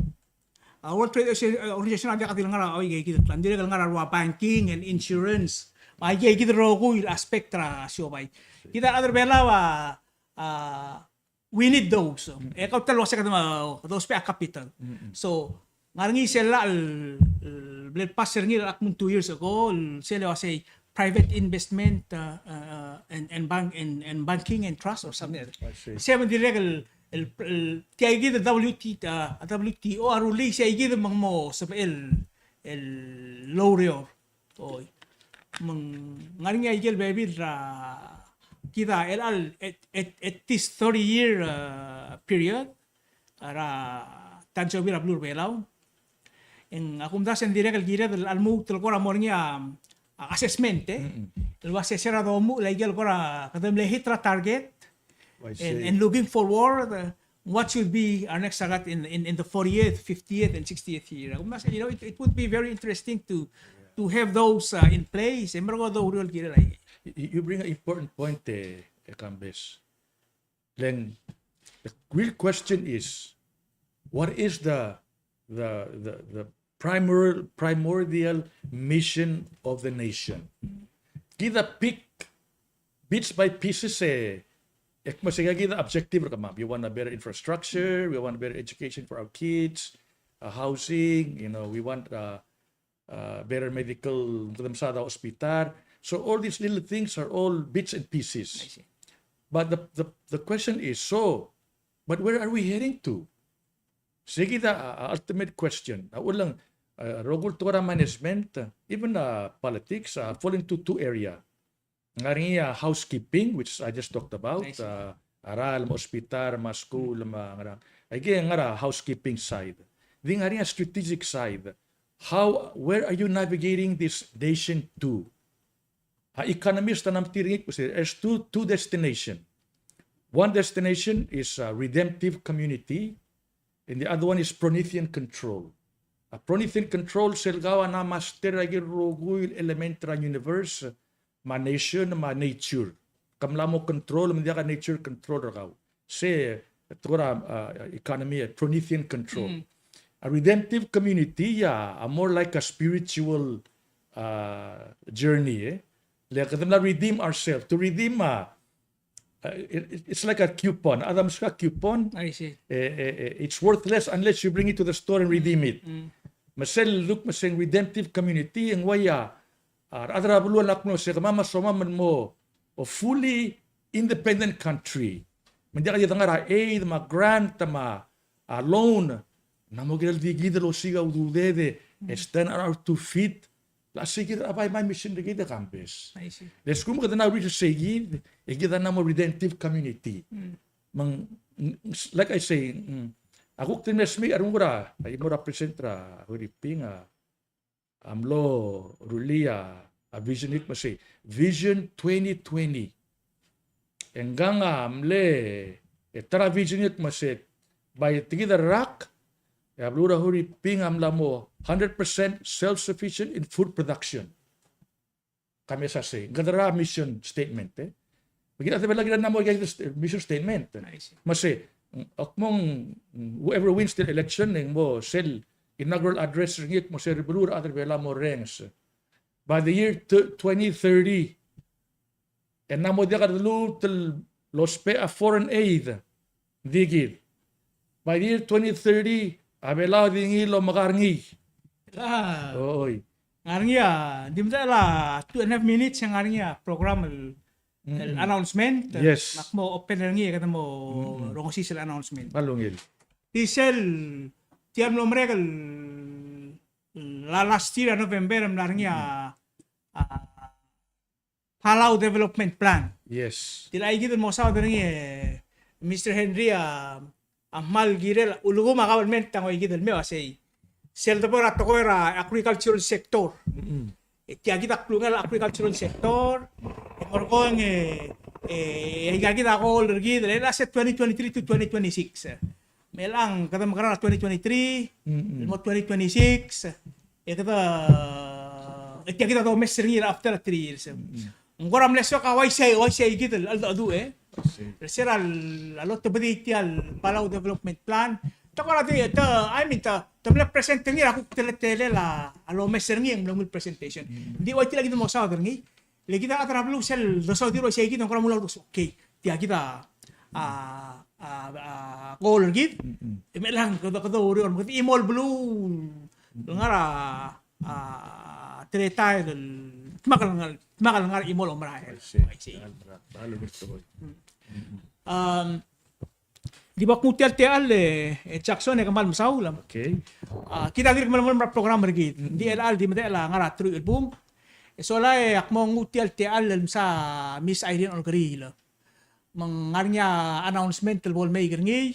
A World Trade Organization a diak di el ngar er a, oi, kid a, ng dirrek el ngar er a rua banking and insurance. Me aika kid el rokui el aspect er a siobai. Kid a rechad er a Belau a, a, we need those. Mm. E kau ta el uase kede mo, those pe a capital. Mm-mm. So, ng ngar er ngii sel llach el, el, el pass er ngii el kmo two years ago, el sel uase private investment, uh, uh, and, and bank, and, and banking and trust or something like that. I see. Sei me ng dirrek el, el, el, tia kid el W T, uh, W T O a rullii sei kid me ng mo sebechel el, el loureor. Oi. Me ng ngar er ngii a ikel bebil er a kid a, el, el, at, at, at this thirty year, uh, period, er a tansobi er a beluu er a Belau. E ng, a kumdasu e ng dirrek el kired el lmuut el kora mo er ngii a, a assessment, e. Mm-mm. El uase se er a domuchel a ikel kora, kede mle hit er a target. I see. And, and looking forward, uh, what should be our next target in, in, in the fortieth, fiftieth, and sixtieth year? Kumdasu, you know, it, it would be very interesting to, to have those, uh, in place. E merekong e doureor el kirel aike. You, you bring an important point, e, e Kambes. Then the real question is, what is the, the, the, the primor-, primordial mission of the nation? Kid a pick bits by pieces e, E kmo se kid a objective er kemam. We want a better infrastructure, we want better education for our kids, uh, housing, you know, we want, uh, uh, better medical, kede mesaod a hospital. So all these little things are all bits and pieces. I see. But the, the, the question is, so, but where are we heading to? Se kid a, a ultimate question. A ulang, uh, rokui el tekoi er a management, uh, even, uh, politics, uh, fall into two area. Ngar er ngii a housekeeping, which I just talked about, I see. Uh, a ralm, hospital, me a school, me a ngerang. Aike ngar er a housekeeping side. Di ngar er ngii a strategic side. How, where are you navigating this nation to? A economist a mle tir er ngii, there's two, two destination. One destination is a redemptive community, and the other one is Promethean control. A Promethean control, sel kau a mla master aike el rokui el element er a universe, me a nation, me a nature. Ke mla mo control, me ng diak a nature control er kau. Se, tekoi er a, uh, economy, a Promethean control. Mm. A redemptive community, a, a more like a spiritual, uh, journey, e. Le kede mla redeem ourselves. To redeem, uh, uh, it, it, it's like a coupon. A di meskau a coupon. I see. E, e, e, it's worthless unless you bring it to the store and redeem it. Mm. Me sel leduk me se ng redemptive community, e ng uai a, a rechad er a beluu a lak mlo se kemam a somam el mo a fully independent country. Me ng diak di ngar er a aid, me a grant, me a, a loan. Ng mo kirel di kid el osiik a ududed e stand on our two feet. Le sei kid a bai me a mission er kid e Kambes. I see. Le lsekum kede mla reach er sei kid, e kid a mla mo redemptive community. Mm. Me ng, like I say, mm, a kuk di mle smiich a renguk er a, a chimo er a president er a Huriping, a a mlo rullii a, a vision er ngii el kmo sei, Vision twenty twenty. E ngkang a mle, e ta er a vision er ngii el kmo sei, by tia kid el rak, e a beluu er a Huriping a mla mo hundred percent self-sufficient in food production. Ka mesa sei, ng kede er a mission statement, e. Me kid a chad er a Belau a kirel mla mo aika el st-, mission statement. I see. Me sei, a kmo ng, whoever wins the election, e ng mo sel inaugural address er ngii el kmo sei, beluu er a chad er a Belau a mo renges. By the year t-, twenty thirty, e ng mla mo diak a deluut el lousbech a foreign aid. Di kid. By the year twenty thirty, a Belau a di ngii el omeka er ngii. Ah. Oi. Ngar er ngii a, di medal a two and a half minutes e ngar er ngii a program el, el announcement. Yes. Me ak mo open er ngii e kede mo rongesii sel announcement. Ng ungil. Di sel, tia el mlo merek el, la last year a November, e mla er ngii a, a, Palau Development Plan. Yes. Tia kid el mo saod er ngii, e, Mister Henry, a, a kmal kirel, ulekum a government a ngoi kid el mei a sei. Sel debo er a tekoi er a agricultural sector. Mm-mm. E tia kid a klungel a agricultural sector. E merekong, e, e, e tia kid a goal er kid, el, el se twenty twenty-three to twenty twenty-six. Me chelechang, kede mekerang er a twenty twenty-three, mm-mm, el mo twenty twenty-six, e kede, e tia kid a domes er ngii er a after three years. Mm-mm. Ng kora mle soak a uaisei, uaisei kid el cheldecheduch, e. Sel, sel a lotebedii tia el Palau Development Plan. Te kora di, te, I mean, te, te mle present er ngii er a kuk teletelel a, a lomes er ngii e ng mle ungil presentation. Mm-mm. Ng di uai tia kid el mo saod er ngii. Le kid a chad er a beluu sel dosaod er a uaisei kid e ng kora mle, okay, tia kid a, a, a, a goal er kid. Mm-mm. E me chelechang kede, kede oureor, me kede chimo el beluu el ngar er a, a, teletael el dmak el ngar, dmak el ngar er a chimo el omerael. I see. I see. Mm-mm. Um, Di bo knguu tia el techall, e, e Jackson, e kmal mesaul. Okay. A, kid a dirk melemolem er a program er kid. Mm-mm. Ng di chelecha el di medechel a ngar er a teruich el bung. E sola e ak mo nguu tia el techall el msa Miss Irene Olkeriil. Me ng ngar er ngii a announcement el bo lemeik er ngii.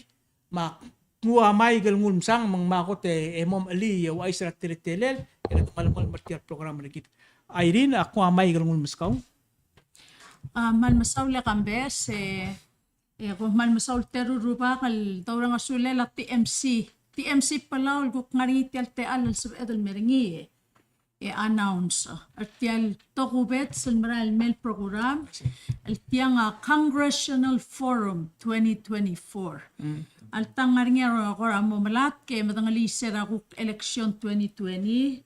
Me ak nguu a maik el nguu el msang, me ng mo kot e mo mechelii e ouchais er a teletelel, e kede melemolem er tia el program er kid. Irene, ak nguu a maik el nguu el meskau. A, kmal mesaul e Kambes, e, E kom kmal mesaul er tia el rubak el doureng a sulel a T M C. T M C Palau el kuk ngar er ngii tia el techall el sebeched el mer ngii e announce er tia el tokubets el merael el mei el program el tiang a Congressional Forum twenty twenty-four. Mm. Alta ng ngar er ngii a kora mo melatk e medengelii se er a kuk election twenty twenty.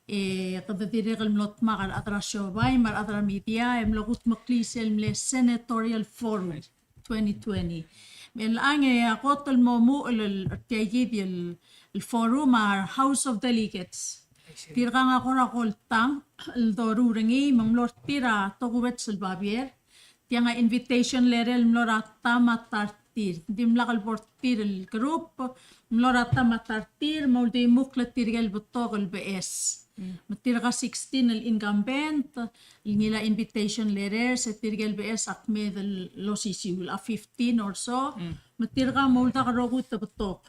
E kede dirrek el mlo dmak a rechad er a siobai me a rechad er a media e mlo kudmeklii sel mle Senatorial Forum twenty twenty. Me chelechang e a kot el mo muchel er tia kid el, el forum a House of Delegates. Tirkang a kora koltang el doruul er ngii me ng mlo er tir a tokubets el babier. Tiang a invitation letter el mlo er a ta me a ta er tir. Ng dimlak el bo er tir el group, mlo er a ta me a ta er tir, me uldimukl er tirke el betok el beches. Me tirka sixteen el incumbent, el ngilai a invitation letter, se tirke el beches a kmeed el osisiu, a fifteen or so, me tirka mo uldak el rokui te betok.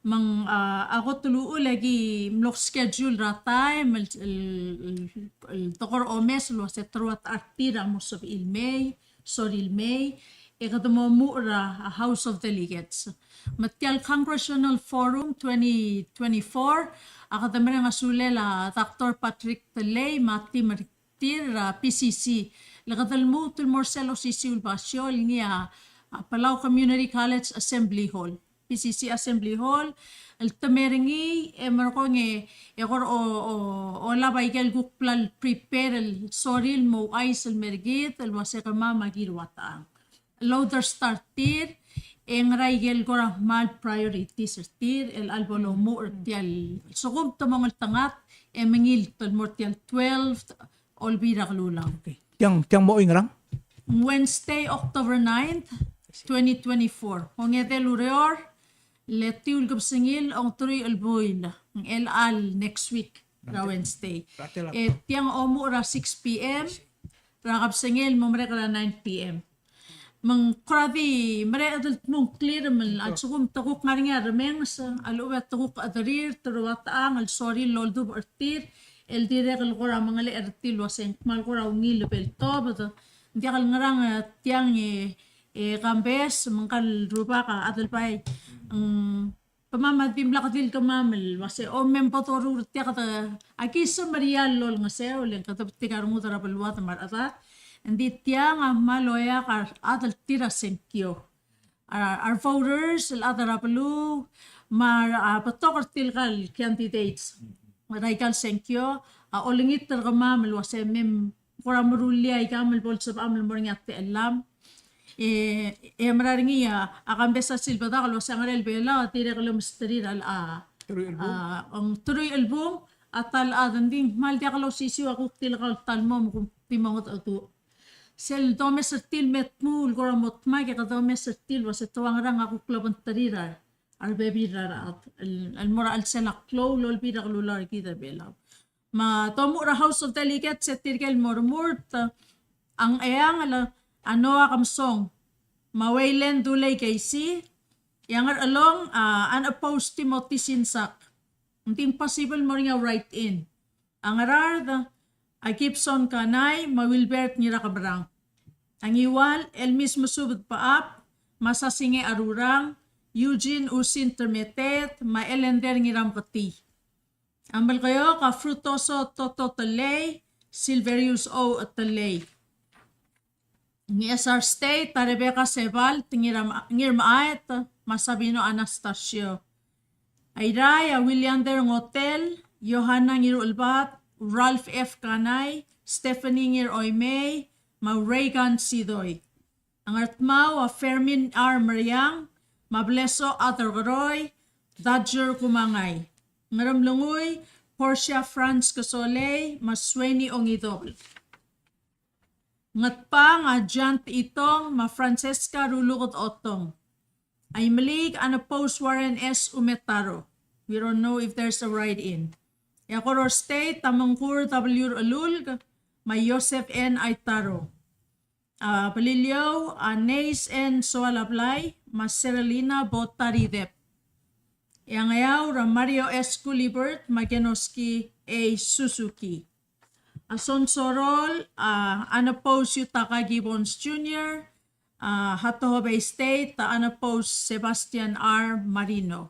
Me ng, a, a kot el uchul e ki mlo schedule er a taem el, el, el, el tekoi er a omes el uase te rua ta er tir a mo sebechir el mei, sorir el mei, e kede mo muchel er a House of Delegates. Me tia el Congressional Forum twenty twenty-four, a kede mereng a sulel a Doctor Patrick Tellei me a team er tir er a P C C. Le kede lmuut el mo er sel osisiu el basio el ngii a, a Palau Community College Assembly Hall. P C C Assembly Hall, el temel er ngii, e merekong e, e kora o, o, olab aike el kuk bla el prepare el sorir el mo ouchais el mer kid, el uase kemam a ki rua tang. Load er star tir, e ngera aike el kora kmal priorities er tir, el bo lomuchel er tia el, sekum te mo ngeltengat, e mengilt el mo er tia el twelfth, Olbiil er a Kelulau. Okay. Tiang, tiang mo oingerang? Wednesday, October ninth, twenty twenty-four. Ongedei el ureor, le tiu el kebesengil, ongeteruich el buil, ng chelecha el next week, er a Wednesday. E tiang omuchel er a six P M, er a kebesengil el mo merek er a nine P M. Me ng kora di mereched el dmu ng clear me a lsekum te kuk ngar er ngii a remenges, a lechub e te kuk chederir, te rua tang el sorir el oldubech er tir, el dirrek el kora mengelechel er tir el uase ng kmal kora ungil el bo el tobed. Ng diak el ngerang, e, tiang e, e, Kambes, me ngka el rubak a Adelbai, mm, kemam a dimlak di el kemam el uase, o, me bo doruul er tia kede, aki semeriar el olengeseu, le ng kede betik a rengud er a beluad me a rechedad. Ng di tiang a kmal oeak a rechad el tir a sengkio. A, a re voters el chad er a beluu, me a, a, betok er tirka el candidates er aika el sengkio, a olengit er kemam el uase me kora meruul aikam el bo lsebecham el mo er ngii a techellam. E, e mera er ngii a, a Kambes a silbedak el uase a ngerel Belau a dirrek el omesterir a, a, teruich el bung. A, ng teruich el bung, a ta el chad, ng di ng kmal diak losisiu a kuk tilkau el ta el mo me kuk di mo mengedecheduch. Sel domes er tir el me tmuu el kora mo dmak e kede omes er tir el uase te ua ngerang a kuk lobengterir a, a rebebil er a rechad el, el mo er a chelsel a klou el Olbiil er a Kelulau er kid er Belau. Me a domuchel er a House of Delegates e tirke el mo remurt a Ngcheangel a Noah Kemesong, me a Wayland Dulei Casey, e a Ngerchelong a unopposed Timothy Sinsak. Ng di ng possible el mo er ngii a write-in. A Ngaraard a Gibson Kanai, me a Wilbert Ngirakeberang. A Ngiwal, Elmis Mesubed Baap, me a Sasingech Arurang, Eugene Usin Termeteet, me a Elender Ngirameketii. A Melekeok a Frutoso Toto Tellei, Silverius O. Tellei. Ngchesar State a Rebecca Sebalt, Ngirma-, Ngirmaet, me a Sabino Anastasio. Airai a Williander Ngotel, Johanna Ngiruchelbad, Ralph F. Kanai, Stephanie Ngiroimei, me a Reagan Sidoi. A Ngardmau a Fermin R. Meriang, me a Blesoch Aderkeroi, Dodger Kumangai. Ngeremlengui, Portia Franz Kesolei, me a Sweni Ongidobel. Ngatpang a Jan Techitong, me a Francesca Ruluked Otong. Aimeliik, unopposed Warren S. Umetaro. We don't know if there's a write-in. E a Koror State a Mengkur W. Rululk, me a Joseph N. Aitaro. A Beliliou a Neis N. Soalablai, me a Serelina Botaridep. E a Ngeaur a Mario S. Gulibert, me a Kenoski A. Suzuki. A Sonsorol a unopposed Yutaka Gibbons Junior, a Hatohobei State a unopposed Sebastian R. Marino.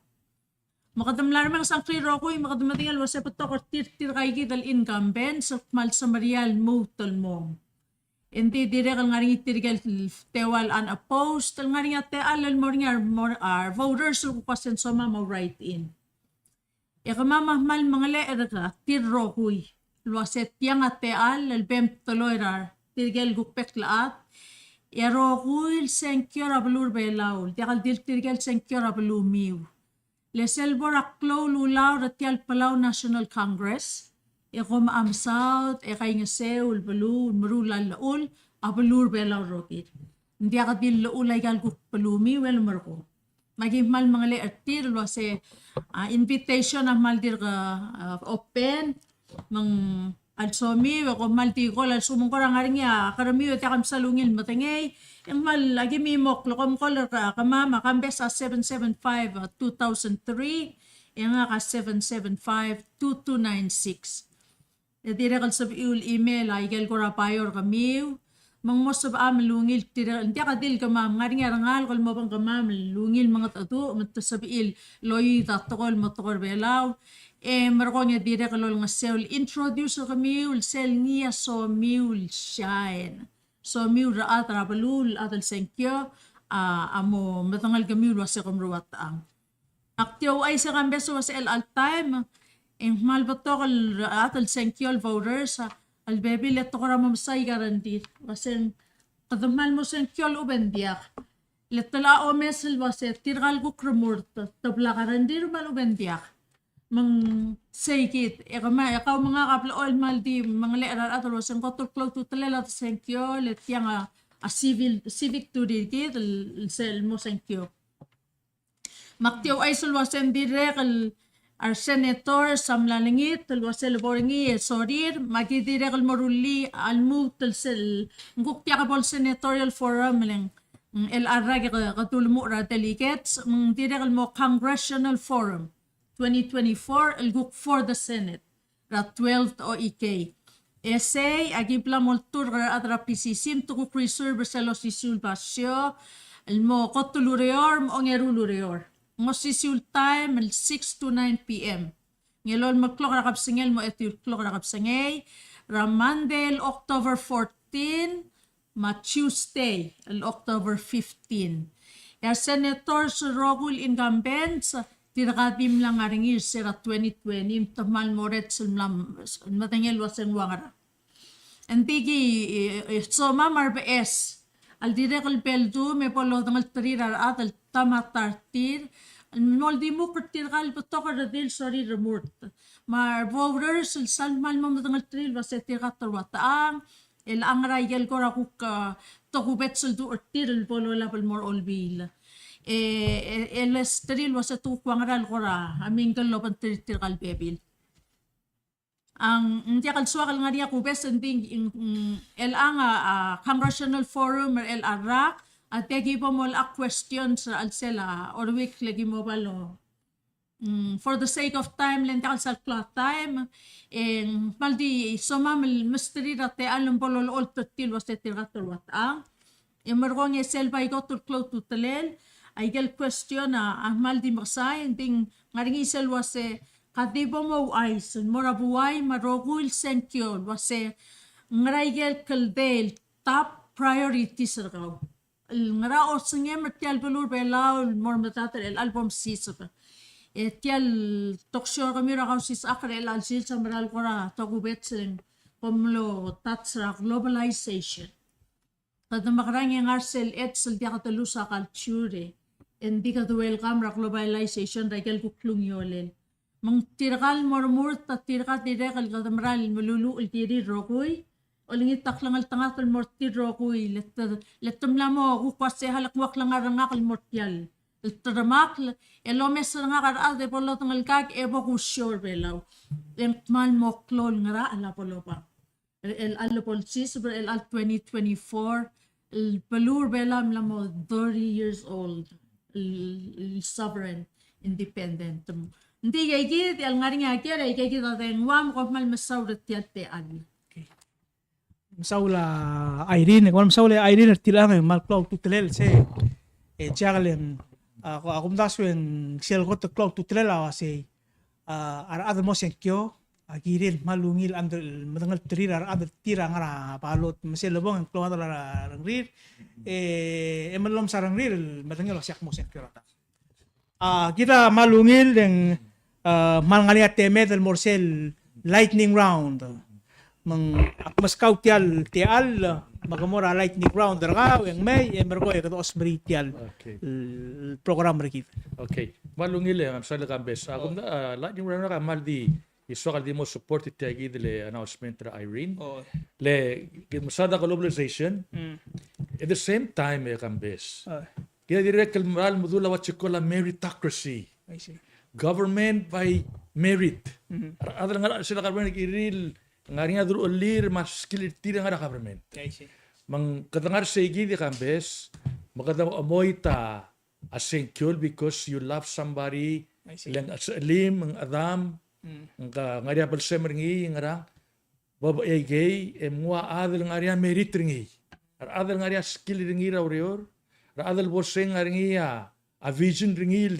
Me kede mla remenges a ngklir el rokui, me kede medengei el uase betok er tir tirkaikid el incumbents el kmal semeriar el lmuut el mong. Engdi dirrek el ngar er ngii tirke el teua el unopposed, el ngar er ngii a techall el mo er ngii a re, mo er a re voters el kuk ua se ng somam a write-in. E kemam a kmal mengelechel er tir el rokui el uase tiang a techall el bem teloi er tirke el kuk bek el chad. e a rokui el sengkio er a beluu er a Belau, diak el di tirke el sengkio er a belumiu. Le sel bo er a klou el ulau er tia el Palau National Congress, e kom mesaod e kaingeseu el beluu, meruul a llechul a beluu er a Belau el rokir. Ng diak di llechul aika el kuk belumiu el merekong. Me aki kmal mengelechel er tir el uase, a, invitation a kmal dirk, a, open, me ng a lsomiu e kom kmal di call a lsekum ng kora ngar er ngii a keremiu e diak msa el ungil medengei, e ng kmal aki mimokl e kom call er a kemam, a Kambes a seven seven five, a, two thousand three, e ngak a seven seven five, two two nine six. E dirrek el sebechiu el email a ikel kora bio er kemiu, me ng mo sebecham el ungil tirke, ng diak di el kemam, ng ngar er ngii a rengalek el mo obengkemam el ungil mengedecheduch, me te sebechiu el oid a tekoi el mo tekoi er a Belau, e merekong e dirrek el olengeseu el introduce er kemiu el sel ngii a somiu el Shine. Somiu el rechad er a beluu, el chad el sengkio, a, a mo medengei kemiu el uase kom rua techang. Ak di ouchais e Kambes el uase chelecha el taem, e ng kmal betok el rechad el sengkio el voters, a, el bebil e te kora mo mesa aika rengrir. Uase ng kede kmal mo sengkio el lechub e ng diak. Le te locha omes el uase tirka el kuk remurt, te blak a rengrir me a lechub e ng diak. Me ng sei kid, e kemam, e kau me ngak a blechoel el kmal di mengelechel er a rechad el uase ng kot el klou a ultutelel a desengkio, le tiang a, a civil, civic duty er kid el, el sel mo sengkio. Me ak di ouchais el uase ng dirrek el, a resenators a mla lengit el uase le bo er ngii e sorir, me aki dirrek el mo rullii a lmuut el sel, ng kuk diak bo el senatorial forum, le ng, el a rak e ke, ke dulemuchel er a delegates, me ng dirrek el mo congressional forum twenty twenty-four, el kuk for the Senate er a twelfth O E K. E sei, aki bla molturk er a rechad er a P C C, me te kuk reserve er sel osisiu el basio, el mo kot el ureor, me a ongeru el ureor. Ng osisiu el taem el six to nine P M. Ng elolem el klok er a kebesengei el mo etiu el klok er a kebesengei, er a Monday el October fourteen, me a Tuesday el October fifteen. E a senators el rokui el incumbents, tirka di mla ngar er ngii er se er a twenty twenty, me te kmal mo rets el mla m-, medengei el uase ng ua ngera. Ng di ki, e, e, somam a rebeches el dirrek el beldum e bo lodengelterir a rechad el ta me a ta er tir, el mo oldimukl er tirka el betok el redil el sorir el remurt. Me a revoters el sel kmal mo medengelterir el uase tirka te rua techang, el a ngera ikel kora kuk, a, tokubets el duch er tir el bo lolab el mo er a olbiil. E, e, e lesterir el uase te kuk ua ngera el kora, a, mingkel el obengterir tirka el bebil. Ng, ng diak el soak el ngar er ngii a kubes, ng di, ng, ng, chelechang a, a, congressional forum er chelecha el rak, a diak ki bo mo locha questions er a chelsel a, oruikl e ki mo bla lo. Mm, for the sake of time, le ng diak el sal klou a taem, e ng kmal di somam el mesterir a techall me bo lolecholt er tir el uase tirka te rua techang. E merekong e sel bai kot el klou a ultutelel, a ikel question a, a kmal di mekesai, ng di ng ngar er ngii sel uase, ka di bo mo ouchais el mo er a buai me a rokui el sengkio el uase, ngera ikel kldei el top priorities er kau. El ngera osengem er tia el beluu er a Belau el mo er medad er chelecha el bo msiseb. E tia el toksio er kemiu er a Kausisechakl er chelecha el sils a mera el kora tokubets e ng kom mlo touch er a globalization. Kede mekerang e ngar sel ets el diak de lose a culture, e ng di kede welcome er a globalization er a ikel kuk klungiolel. Me ng tirka el mo remurt a tirka dirrek el kede mera el meluluuch el kirir el rokui, olengit a klengeltengat el mo er tir el rokui, le te, le te mla mo kuk ua se a le kuk ua klengar er ngak el mo er tia el, el te remakl, el omes er ngak a rechad e bo lodengelkak e bo kusiou er a Belau. E ng kmal mo klou el ngerachel a bo lobang. El, el, el bo lsiseb er chelecha el twenty twenty-four, el beluu er a Belau a mla mo thirty years old, el, el sovereign independent. Ng di ikakid, el ngar er ngii a ker, ikakid a dengua, me kom kmal mesaul er tia el techall. Okay. Mesaul a Irene, kom kmal mesaul a Irene er tilechang e kmal klou a ultutelel se, e diak le ng, a, ko, a kumdasu e ng sel kot el klou a ultutelel a uasei, a, a rechad el mo sengkio, a kirir el kmal ungil el under, medengelterir a rechad el tir a ngar er a ballot, me sel lebong e ng klou a chad er a rengrir, e, e me lomes a rengrir el medengei el uasei ak mo sengkio er a ta. A, kid a kmal ungil e ng, a, kmal ngar er ngii a temed el mo er sel lightning round. Me ng ak meskau tia el techall, me ke mo er a lightning round er kau, e ng mei, e merekong e kede osmerii tia el, okay, el program er kid. Okay. Me a ungil e, me a sel Kambes. A, oh, kumdasu, a, lightning round er kau a kmal di, e soak el di mo support er tia kid el announcement er a Irene. Oh. Le, kid mesaod a globalization. Mm. At the same time, e Kambes. Oh. Kid a dirrek el meral medul a what you call a meritocracy. I see. Government by merit. Mhm. A rechad el ngar er a chelsel a government el kirir el ngar er ngii a deruchellir me a skill er tir a ngar er a government. I see. Me ng kede ngar er sei kid e Kambes, me kede chemoit a sengkio because you love somebody, I see, le ng sechelim, ng chedam, mm, ng ngar er ngii a belsem er ngii, ngerang, bebechei kei, e mnguu a chad el ngar er ngii a merit er ngii. A rechad el ngar er ngii a skill er ngii er a ureor. A rechad el bo lsei ngar er ngii a, a vision er ngii el,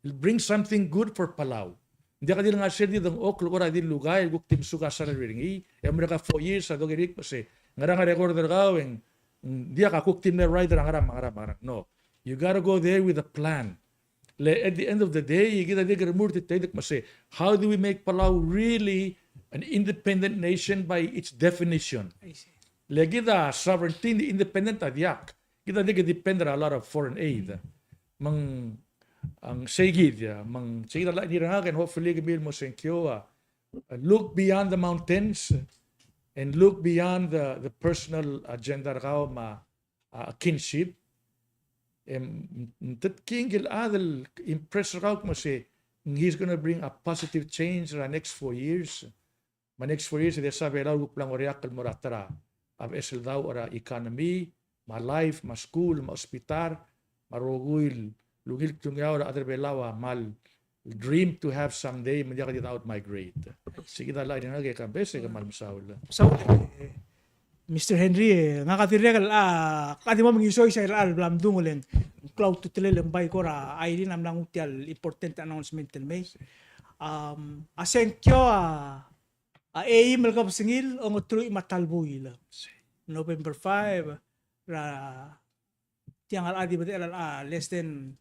el bring something good for Palau. Ng diak di le ngar er sel di dengchokl el kora di lugai el kuk di mesuk a salary er ngii. E merek a four years a dokerik me se, ngerang a record er kau e ng, ng diak a kuk di mle ride er a ngerang, ngerang, ngerang. No. You gotta go there with a plan. Le, at the end of the day, e kid a dirk remurt er tia el kmo se, how do we make Palau really an independent nation by its definition? I see. Le kid a sovereignty, independent a diak. Kid a dirk depend er a lot of foreign aid. Me ng, ng sei kid, yeah, me ng sei kid a lightning er ngak, and hopefully kemiu el mo sengkio a, uh, look beyond the mountains and look beyond the, the personal agenda er kau me a, a kinship. Em, ng tetkingk el chad el impress er kau el kmo se, he's gonna bring a positive change er a next four years. Me a next four years e de sa Belau el kuk bla ngoriakl el mo er a ta er a beches el daob er a economy, me a life, me a school, me a hospital, me a rokui el ungil klungiaol er a chad er Belau a kmal dream to have someday, me ng diak di outmigrate. Sei kid a lightning er ngak e Kambes, e kmal mesaul. Mesaul, e, Mister Henry, e, ngak a dirrek el, a, ka di mo mengisois a irechar el bla mdung, le ng klou a ultutelel e ng bai kora Irene a mla nguu tia el important announcement el mei. Um, a sengkio a, a eim el kebesengil a ongeteruich me a ta el buil. November five, er a tiang a di bedechel a, a, less than,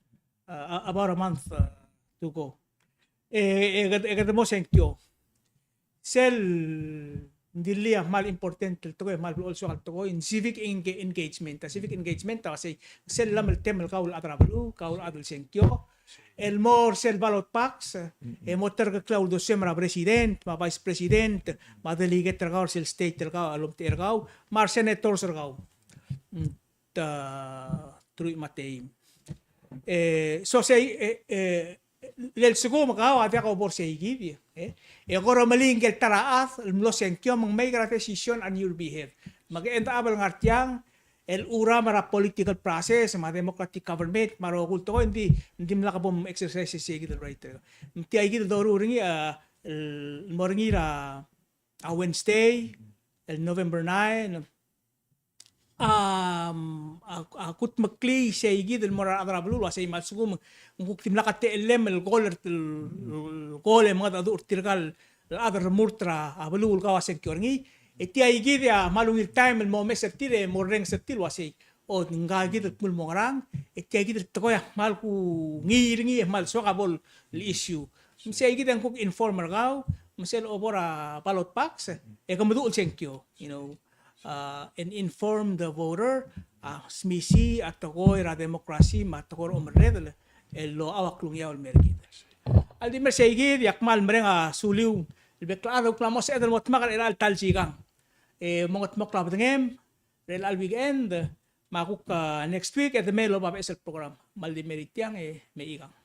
uh, a-, about a month, uh, to go. E, e, kede, e kede mo sengkio. Sel ng di le a kmal important el tekoi, kmal blechoel soak el tekoi, ng civic enga-, engagement. A civic engagement a sei, sel lemeltem el kau el chad er a beluu, kau el chad el sengkio, el mo er sel ballot box, e mo terkeklii a uldesuem er a president, me a vice president, me a delegate er kau er sel state er kau, a lomtechei er kau, me a re senators er kau. Mm. Teruich me a teim. E, so sei, e, e, le lsekum kau a diak bo er sei kid, e, e kora melingel ta er a chad el mlo sengkio me ng make a decision on your behalf. Me ke end up el ngar tiang, el churam er a political process, me a democratic government, me a rokui el tekoi, ng di, ng dimlak bo exercise sei kid el right. Me tia kid el doruul er ngii, a, el mo er ngii er a, a Wednesday, el November nine, a, a, a kudmeklii sei kid el mo er a rechad er a beluu el uasei me a lsekum ng kuk dimlak a techellem el goal er, el goal e mengedecheduch er tirka el chad el remurt er a beluu el kau a sengkio er ngii. E tia kid a kmal ungil taem el mo omes er tir e mo orrenges er tir el uasei, o, ngka kid el kmo ng mo ngerang, e tia kid el tekoi a kmal kungiil er ngii e kmal soak a bo el issue. Me sei kid e ng kuk inform er kau, me sel bo er a ballot box, e ke meduch el sengkio, you know. Uh, and inform the voter, a smisi a tekoi er a democracy me a tekoi er a omerredel el locha a klungiaol el mer kid. A le di mer sei kid, e ak kmal mereng a suliu el bek el chad el kuk mla mo sebeched el mo dmak er chelecha el ta el sikang. E mo mengedmokl a bedengem er chelecha el weekend, me a kuk, uh, next week e de mei el oba beches el program. Me a le di mer tiang e mechikang.